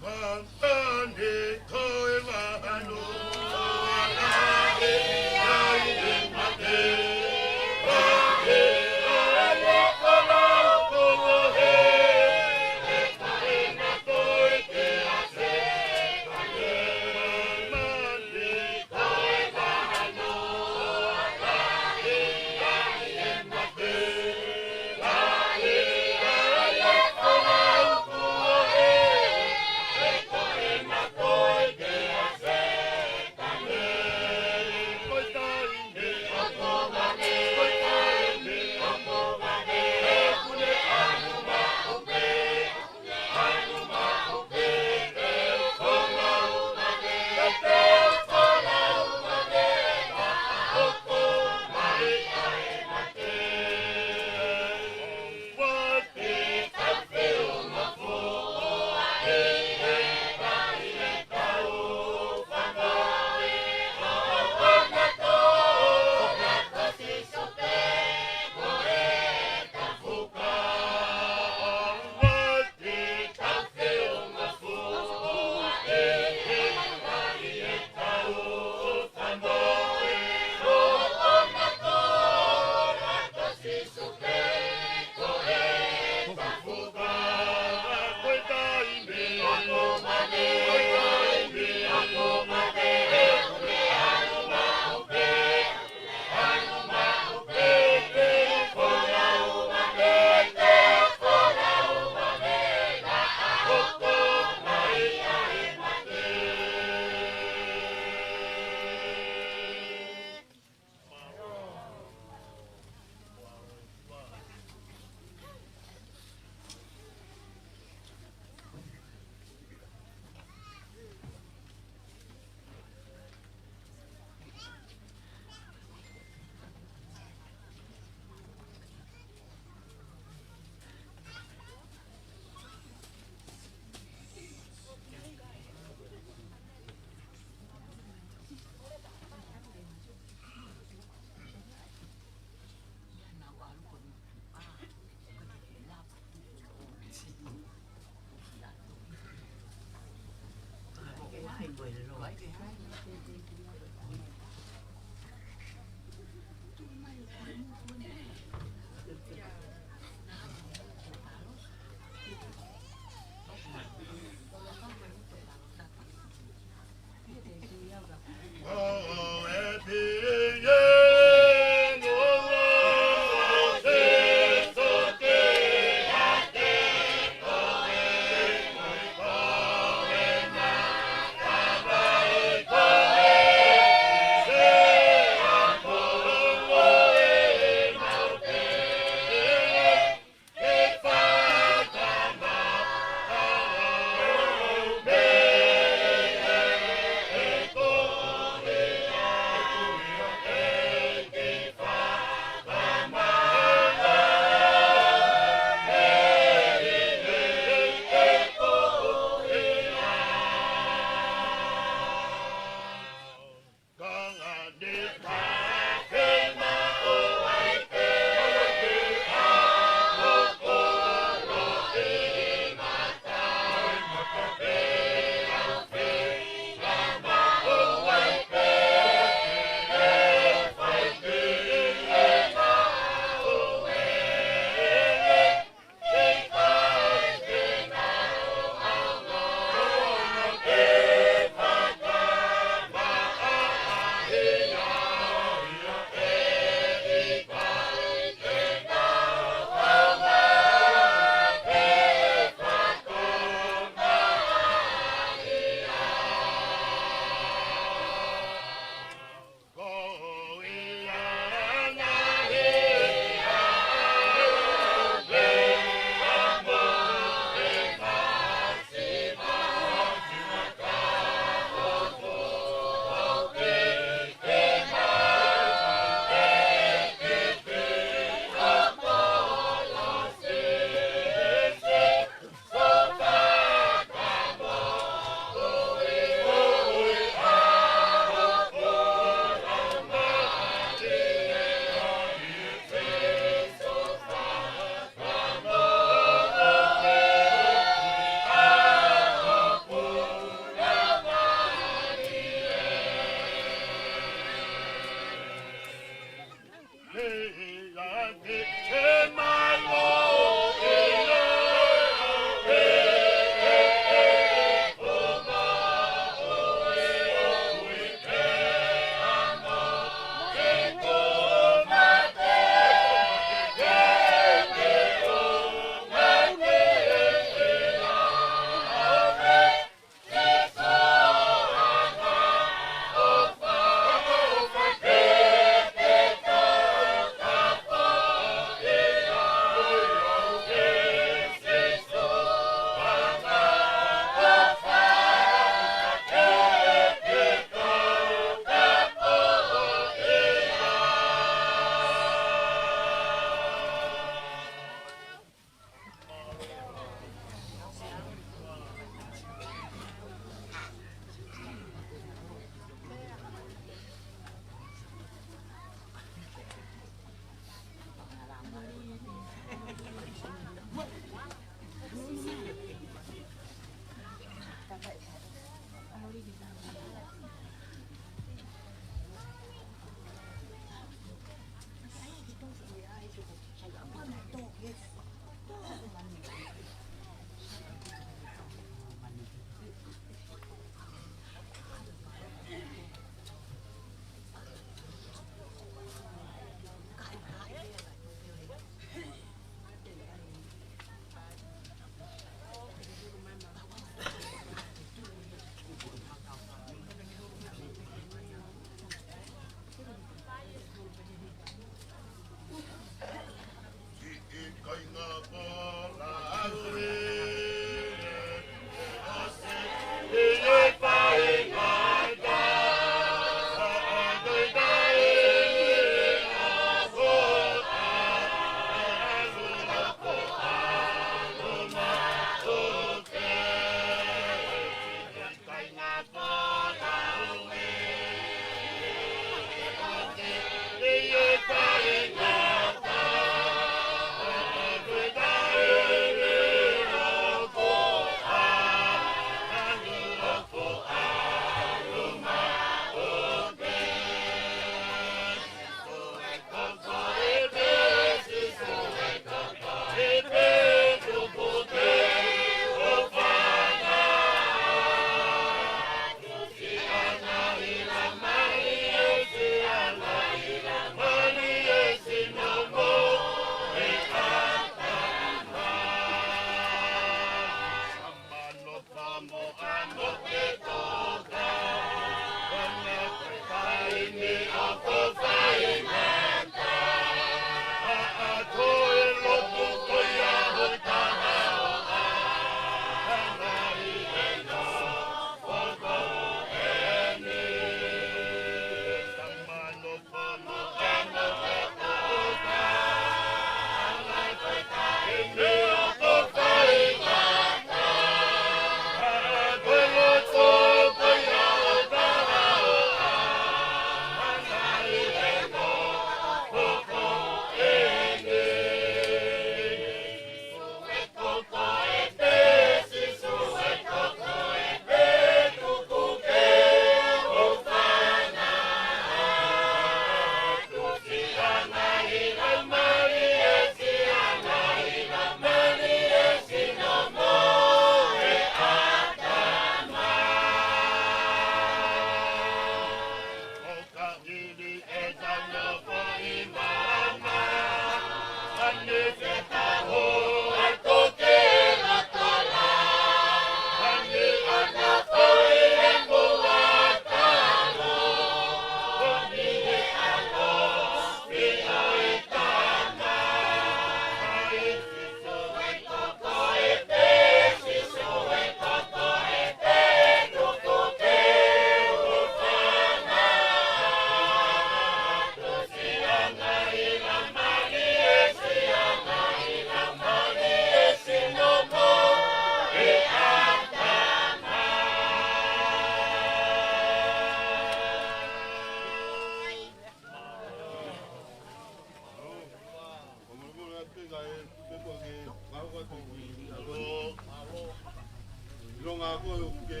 Ko e ke,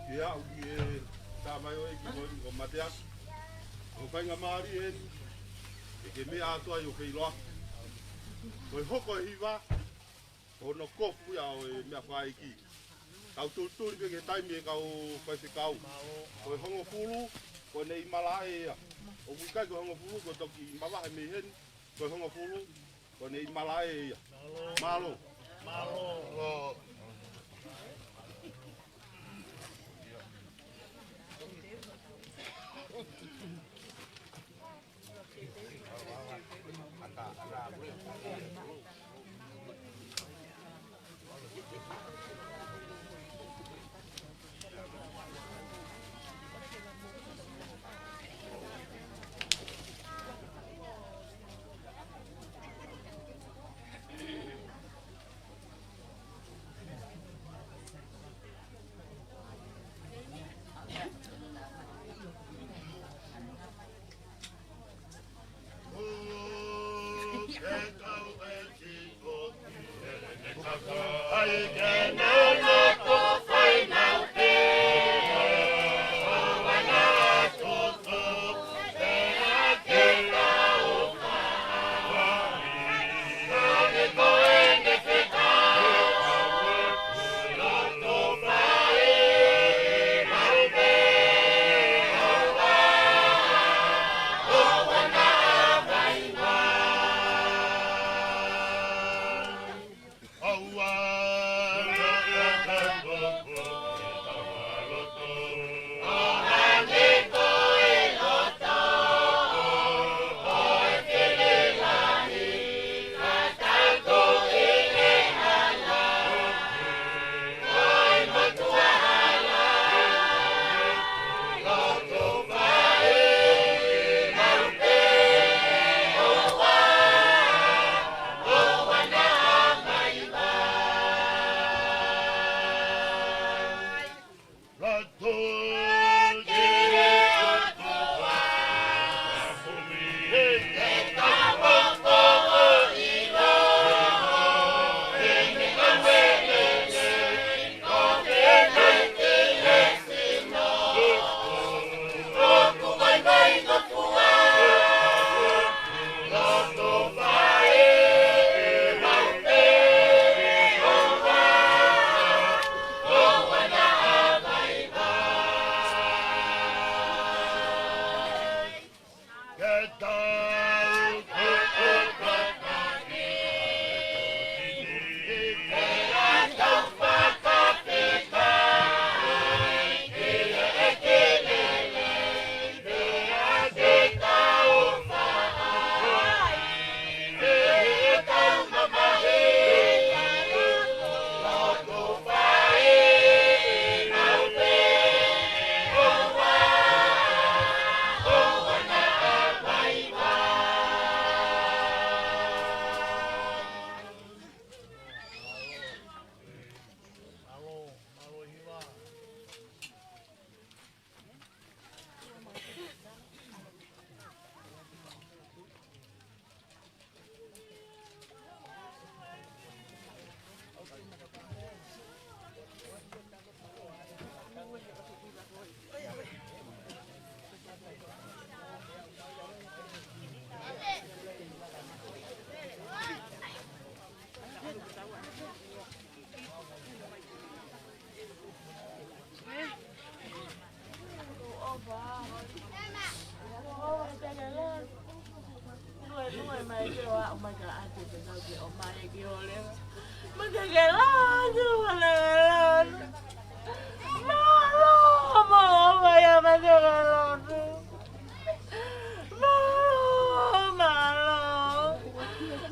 ke aʻu ki he tā mai ʻo e ki ko, ko Mateaki. ʻO faingamālie eni, ʻe ke meʻa atu ai ʻo feʻiloaki. Ko e hoko ʻe hiva, ko hono kofu ia ʻo e meʻa fakaʻeiki. Kau tulituli pē ki he taimi ʻe kau faifekau. Ko e hongofulu, ko ʻene ʻi malaʻe ia. ʻOku ʻikai ko e hongofulu, ko e toki mavahe mei heni, ko e hongofulu, ko ʻene ʻi malaʻe ia. Mālō. Mālō. Mālō, mālō.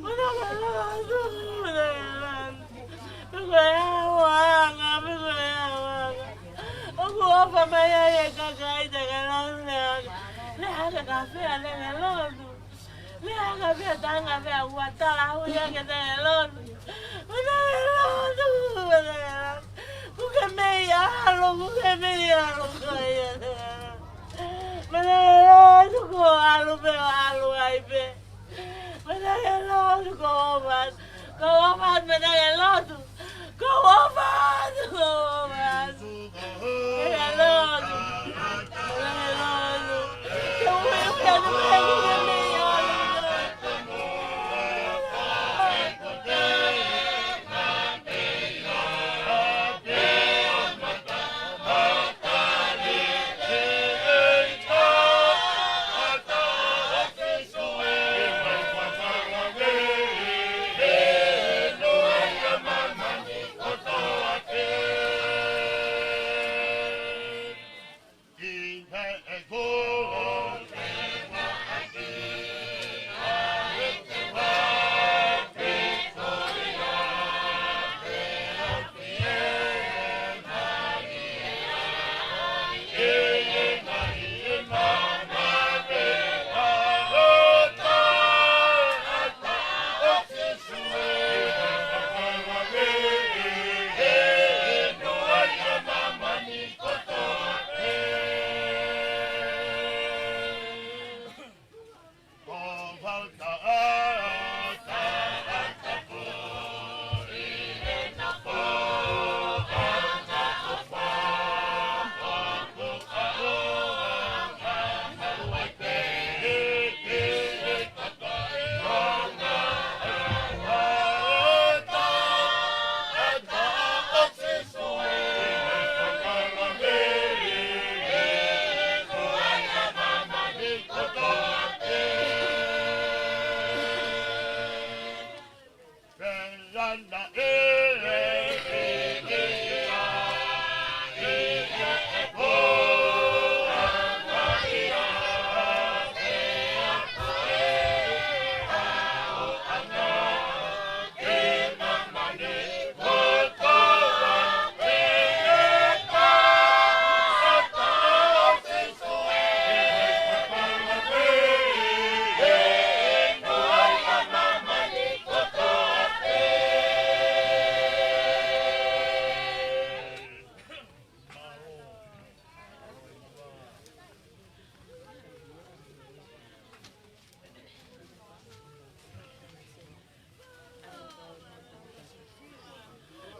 Mālō, mālō, mālō. Piko e ʻauanga, piko e ʻauanga. ʻOku ʻofa mai ai e kakai Takelonu, Leaka. Leaka ka fea Takelonu. Leaka ka fea tanga fea ua tala hui ake Takelonu. Takelonu, Takelonu. Kuke mei ʻalu, kuke mei ʻalu ko ia Takelonu. Takelonu, ko ʻalu pē, ʻalu ai pē. Takelonu, ko ʻofa atu. Ko ʻofa atu, Takelonu. Ko ʻofa atu.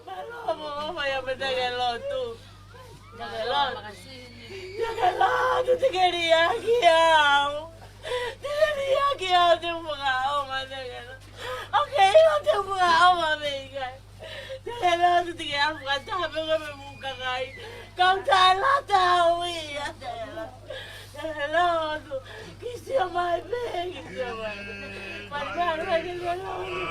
Mālō mo e ʻofa ia pea te ke lotu. Te ke lotu. Te ke lotu, te ke liʻaki au. Te ke liʻaki au, te u fakaʻofa, te ke lotu. ʻOku ke ʻilo te u fakaʻofa mei kai. Te ke lotu, te ke ʻalu fakataha pē koe mo e kakai. Kau taʻelata au ia, te ke lotu. Te ke lotu. Kiʻi sio mai pē, kiʻi sio mai pē. Mālō, mālō, mālō, mālō.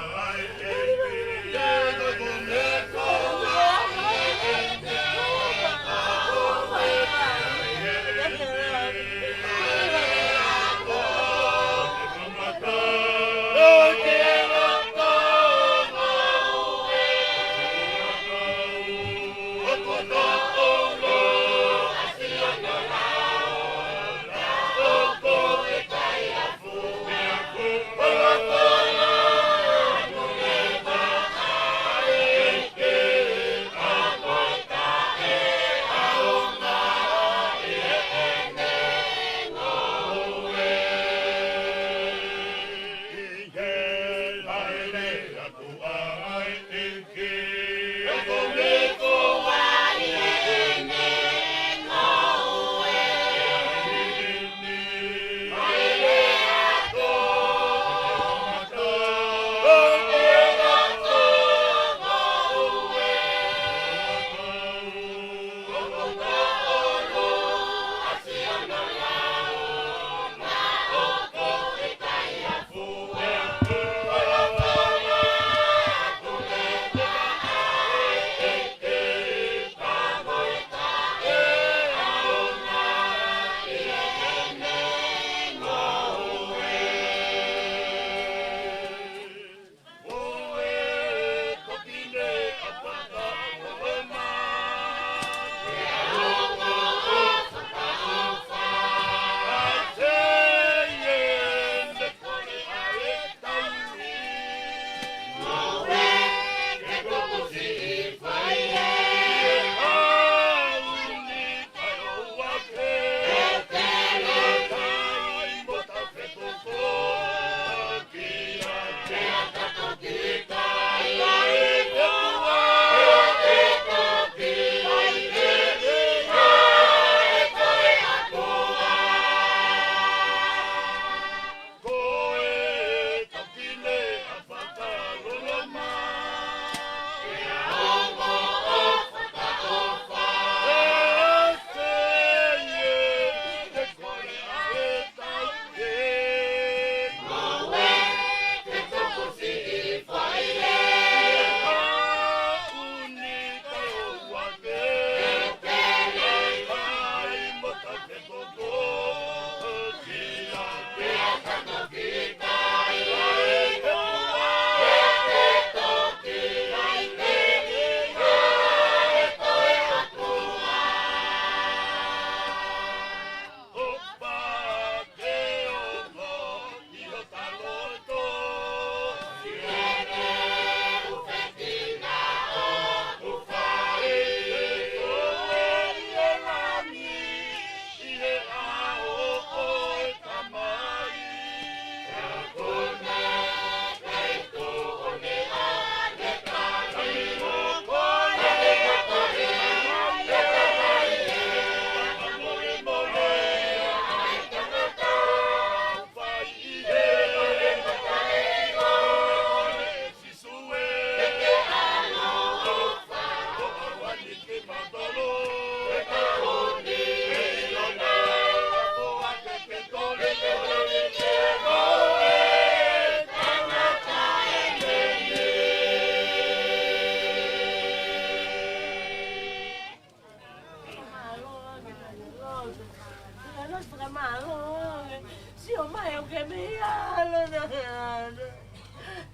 Ke mei ʻalu, Takelotu.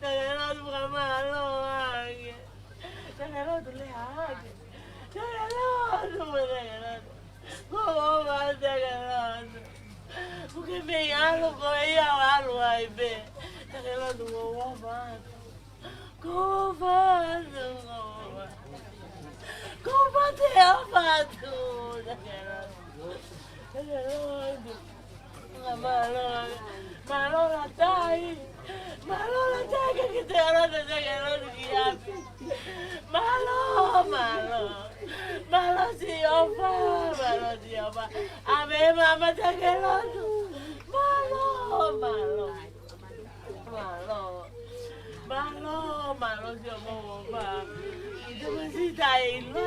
Takelotu, fakamālō ange. Takelotu, lea ange. Takelotu, Takelotu. Ko ʻofa, Takelotu. Ko ke mei ʻalu, ko ia ʻalu ai pē. Takelotu, ko ʻofa atu. Ko ʻofa atu, ko ʻofa. Ko ʻofa te ʻofa atu, Takelotu. Takelotu. Mālō, mālō Latai. Mālō Latai, ka ke te ala te Takelotu ki ʻapi. Mālō, mālō. Mālō siʻi ʻofa, mālō siʻi ʻofa. ʻAve mama Takelotu. Mālō, mālō. Mālō. Mālō, mālō siʻomo ʻofa. Ito masitai lo.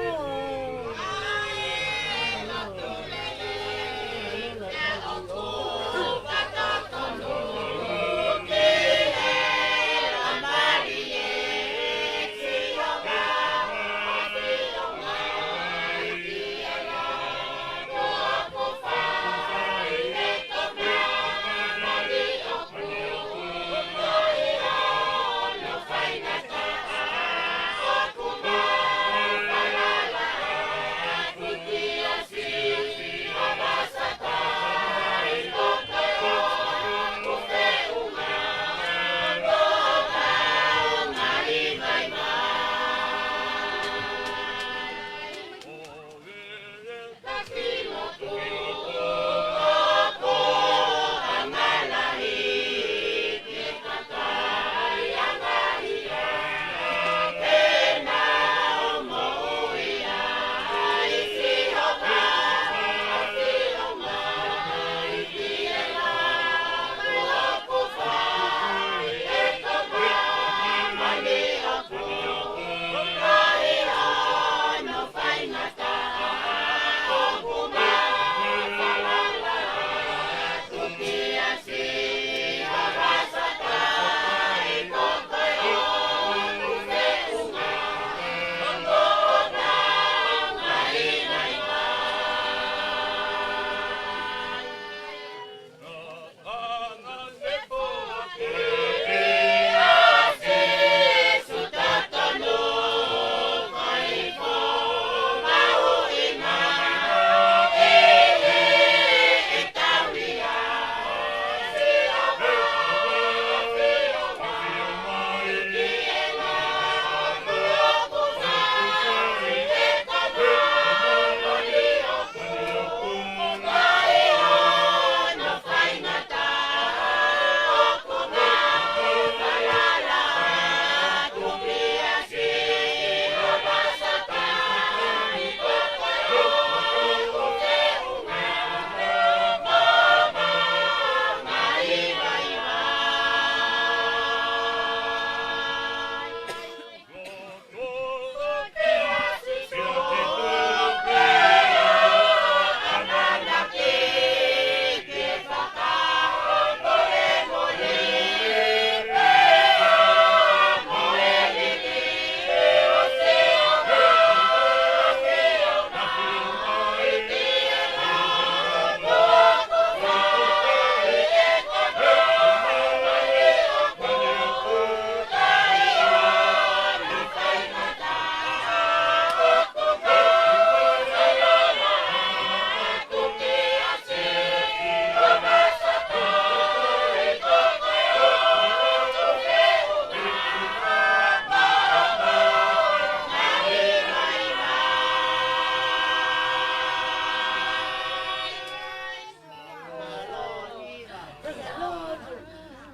Takelotu,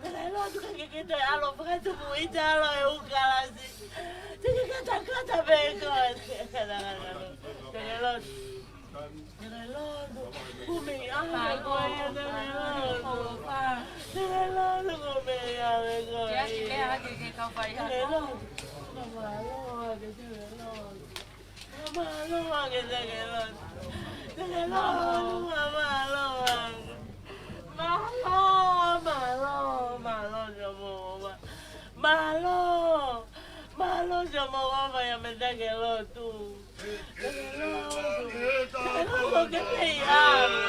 Takelotu, ka ke ke te ʻalu, fakatupu ʻi te ʻalu e ʻū kalasi. Te ke katakata pē koe. Takelotu. Takelotu. Ko mei ʻalu koe, Takelotu. Takelotu, ko mei ʻalu koe. Takelotu. Mālō ange, Takelotu. Mālō ange, Takelotu. Takelotu, mālō ange. Mālō, mālō, mālō siʻomo ʻofa. Mālō, mālō siʻomo ʻofa ia meia Takelotu. Takelotu, Takelotu, ke mei ʻalu.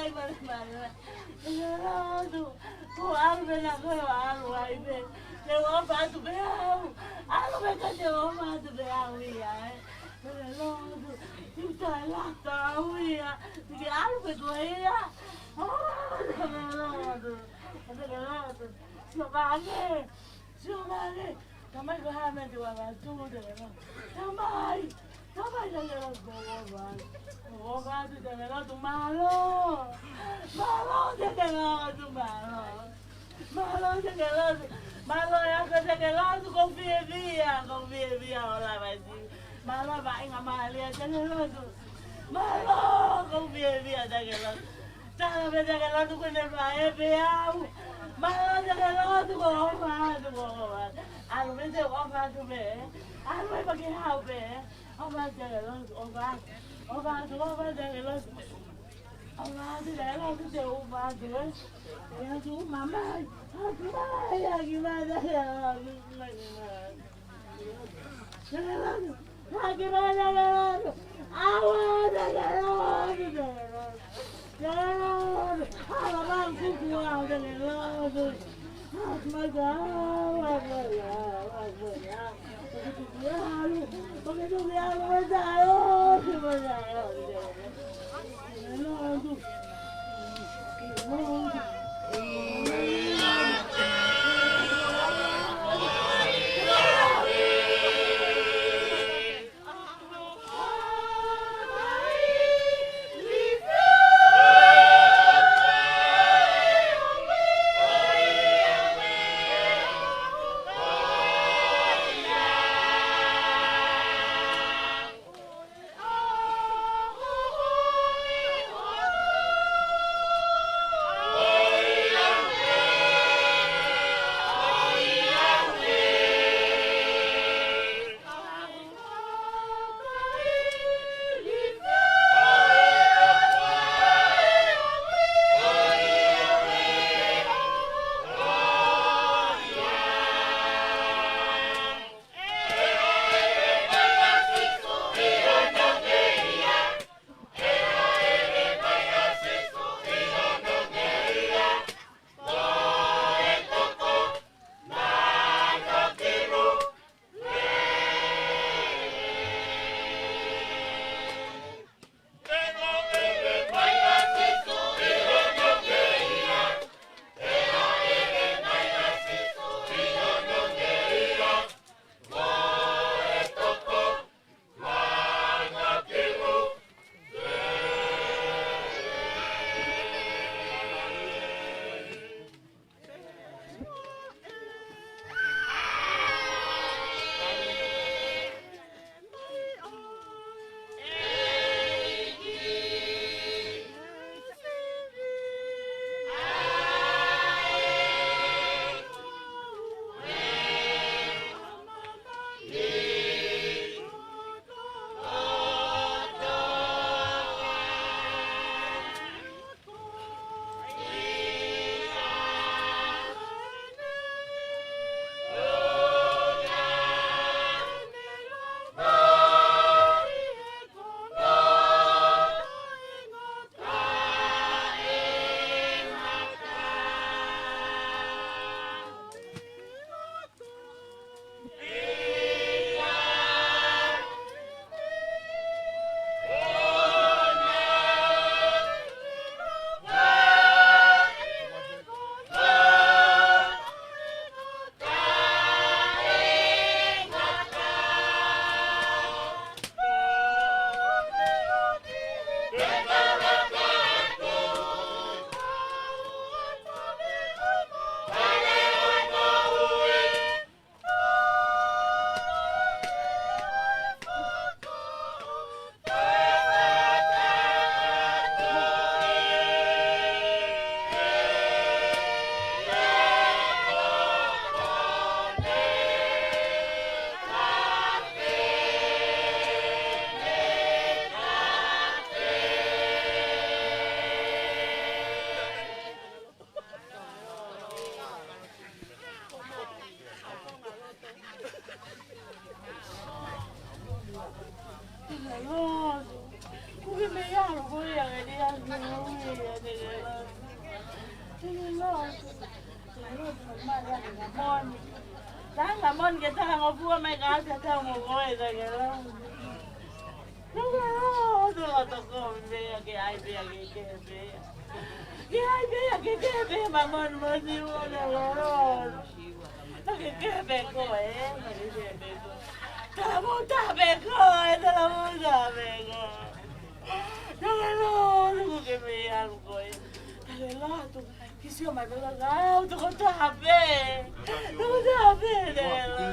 Male, male, male. Tangalotu, ko e ʻalu pē naʻa ko e ʻalu ai pē. Te u ʻofa atu pē au. ʻAlu pē ka te u ʻofa atu pē au ia, ē. Tangalotu, te u taʻelata au ia. Te ke ʻalu pē koe ia. ʻOi, tangalotu. Tangalotu. Sio mai ange. Sio mai ange. Tamai, ko e hā e meʻa te u ʻoatu, Tangalotu? Tamai, tamai, Tangalotu, ko e ʻofa. Ko e ʻofa atu, Tangalotu, mālō. Mālō, Tangalotu, mālō. Mālō, Tangalotu. Mālō ʻaupito, Tangalotu, ʻoku ou fiefia, ʻoku ou fiefia hoʻo lava ʻi sivi. Mālō e vaʻinga mālie, Tangalotu. Mālō, ʻoku ou fiefia, Tangalotu. Tala pē, Tangalotu, ko ʻene faʻē pē au. Mālō, Tangalotu, ko e ʻofa atu, ko e ʻofa atu. ʻAlu pē, te u ʻofa atu pē. ʻAlu pē, pea ke haʻu pē. ʻOfa atu, Tangalotu, ʻofa atu. ʻOfa atu, ʻofa atu, Tangalotu. ʻOfa atu, Tangalotu, te u ʻofa atu, ē. Tangalotu, mamai. Haki mai, haki mai, Tangalotu. Tangalotu. Haki mai, Tangalotu. ʻAua, Tangalotu, Tangalotu. Tangalotu. Hala mai kuku au, Tangalotu. Haki mai, ʻaua, ʻaua, ʻaua, ʻaua. Paketuki alu, paketuki alu, Tangalotu, Tangalotu. Tangalotu. Tangalotu. Tanga moni ke tanga ngofua mai ka ati atau mo koe, tangelo. Tangelo, toko toko pea ke ai pea ke ke pea. Ke ai pea ke ke pea ma moni moni ua, tangelo. Ma ke ke pea koe, ma ke ke pea koe. Tala mo ta pea koe, tala mo ta pea koe. Tangelo, tuku ke me alu koe. Tangelo, tuku. Ke sio mai pē ka kau toko taha pē. Toko taha pē, tangelo.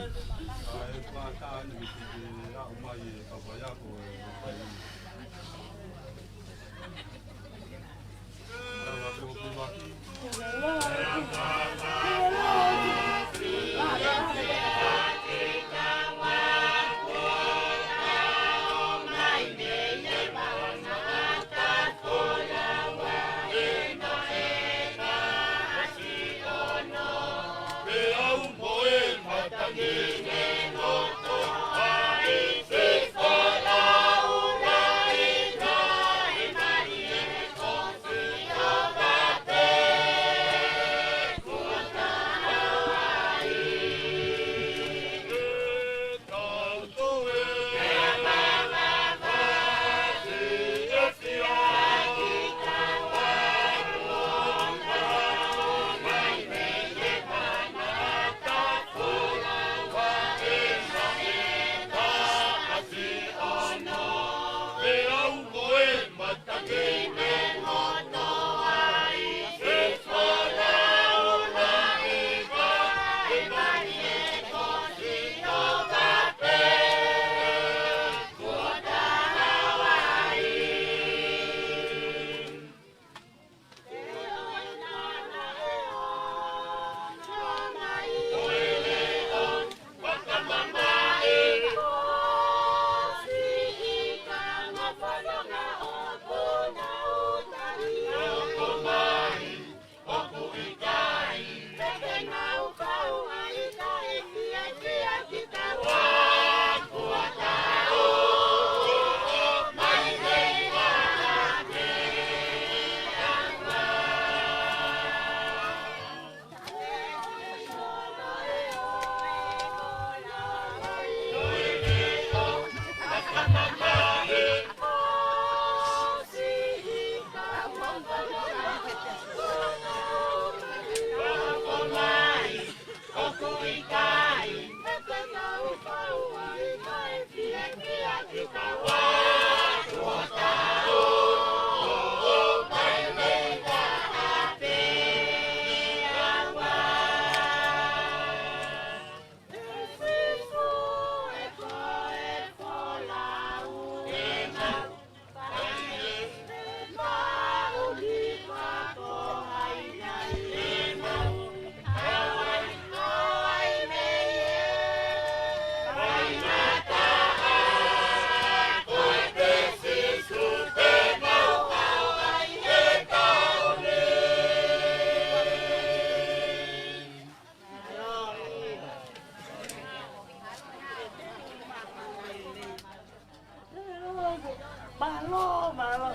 Mālō, mālō,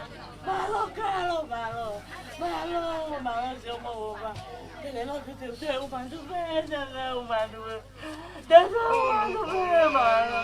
mālō, kalo, mālō, mālō, mālō, sio mo wa. Te le lo te te te u mandu pe, te te u mandu pe. Te te u mandu pe, mālō.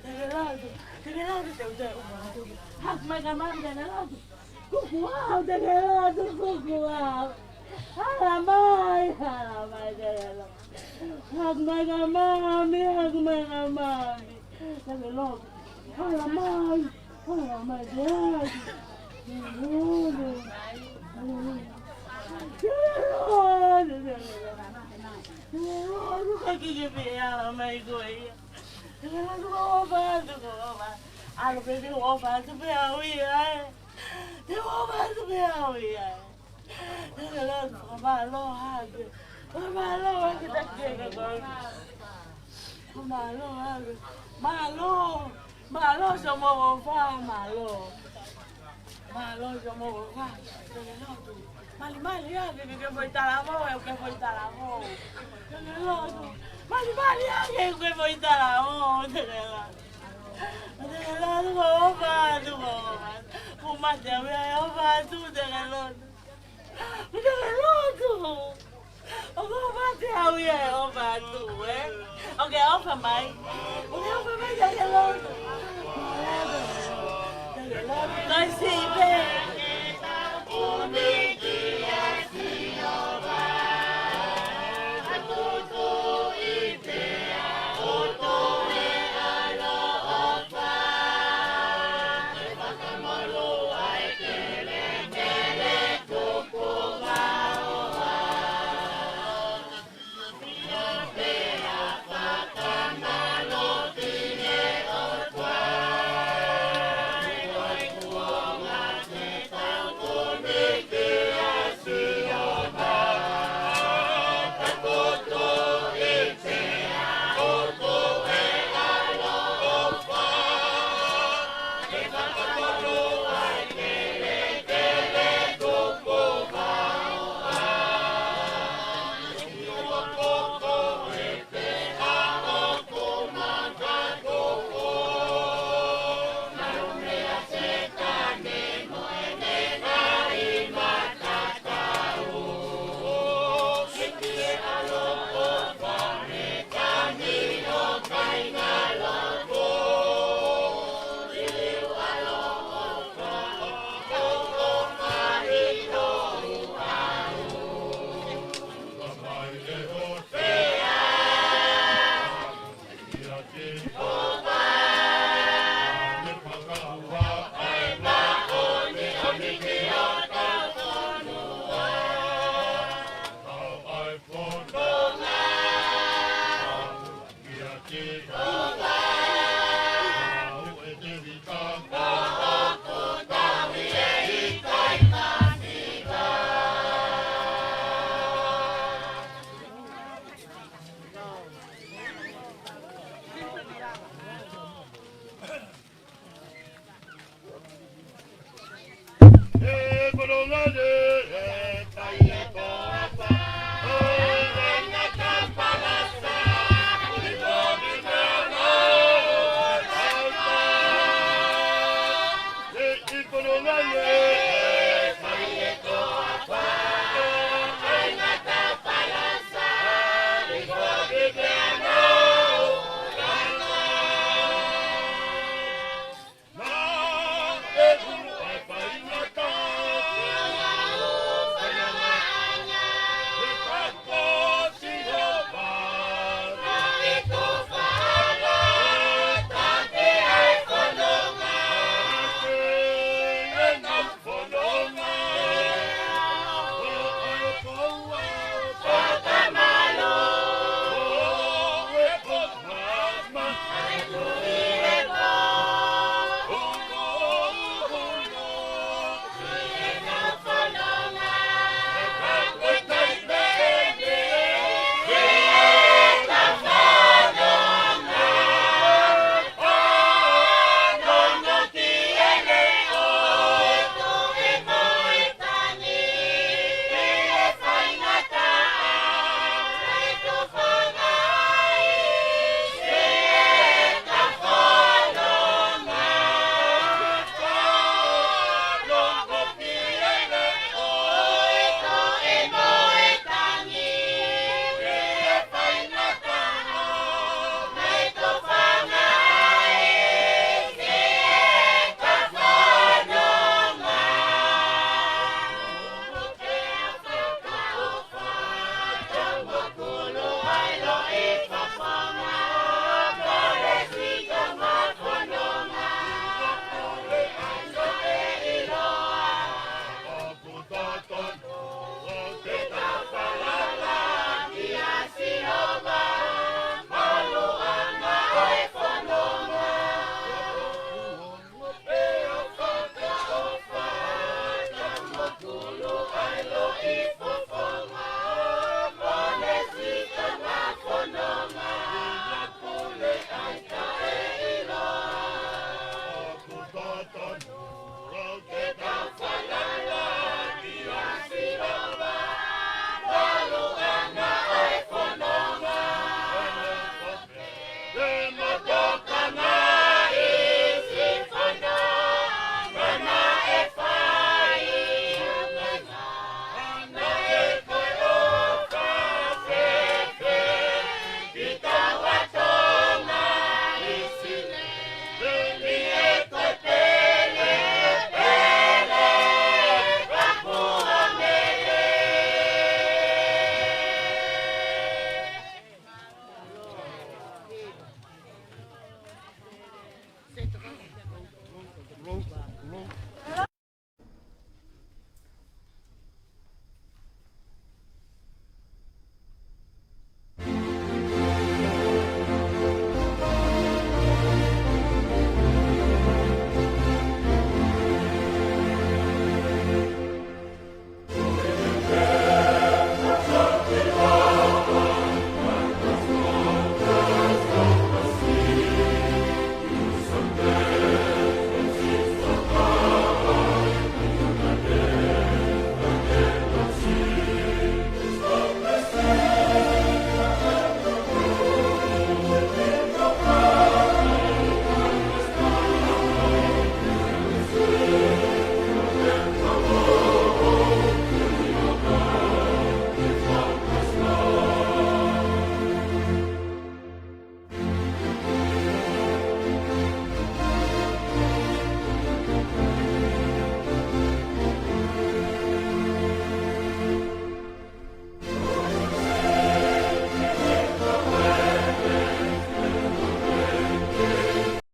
Tekelotu, Tekelotu, te u te u. Hak mai ka mami, Tekelotu. Kuku au, Tekelotu, kuku au. Hala mai, hala mai, Tekelotu. Hak mai ka mami, hak mai ka mami. Tekelotu. Hala mai, hala mai, Tekelotu. Tekelotu, Tekelotu. Tekelotu, ka kiki pē hala mai ko ia. Tekelotu, ko ʻofa atu, ko ʻofa. ʻAlu pē te u ʻofa atu pē au ia, ē. Te u ʻofa atu pē au ia, ē. Tekelotu, fakamālō atu. Fakamālō atu, taki ke ka kau. Fakamālō atu. Mālō. Mālō siʻomo ʻofa, mālō. Mālō siʻomo ʻofa. Tekelotu. Malimali ange ke ke foʻi talavou, ʻe ke foʻi talavou. Tekelotu. Malimali ange ke ke foʻi talavou, Tekelotu. Tekelotu, ko ʻofa atu, ko ʻofa. Ko mate au ia ʻe ʻofa atu, Tekelotu. Tekelotu. ʻOku ʻofa atu au ia ʻe ʻofa atu, ē? ʻOku ke ʻofa mai. ʻOku ke ʻofa mai, Tekelotu. Tekelotu, kai siʻi pē. E kolonga le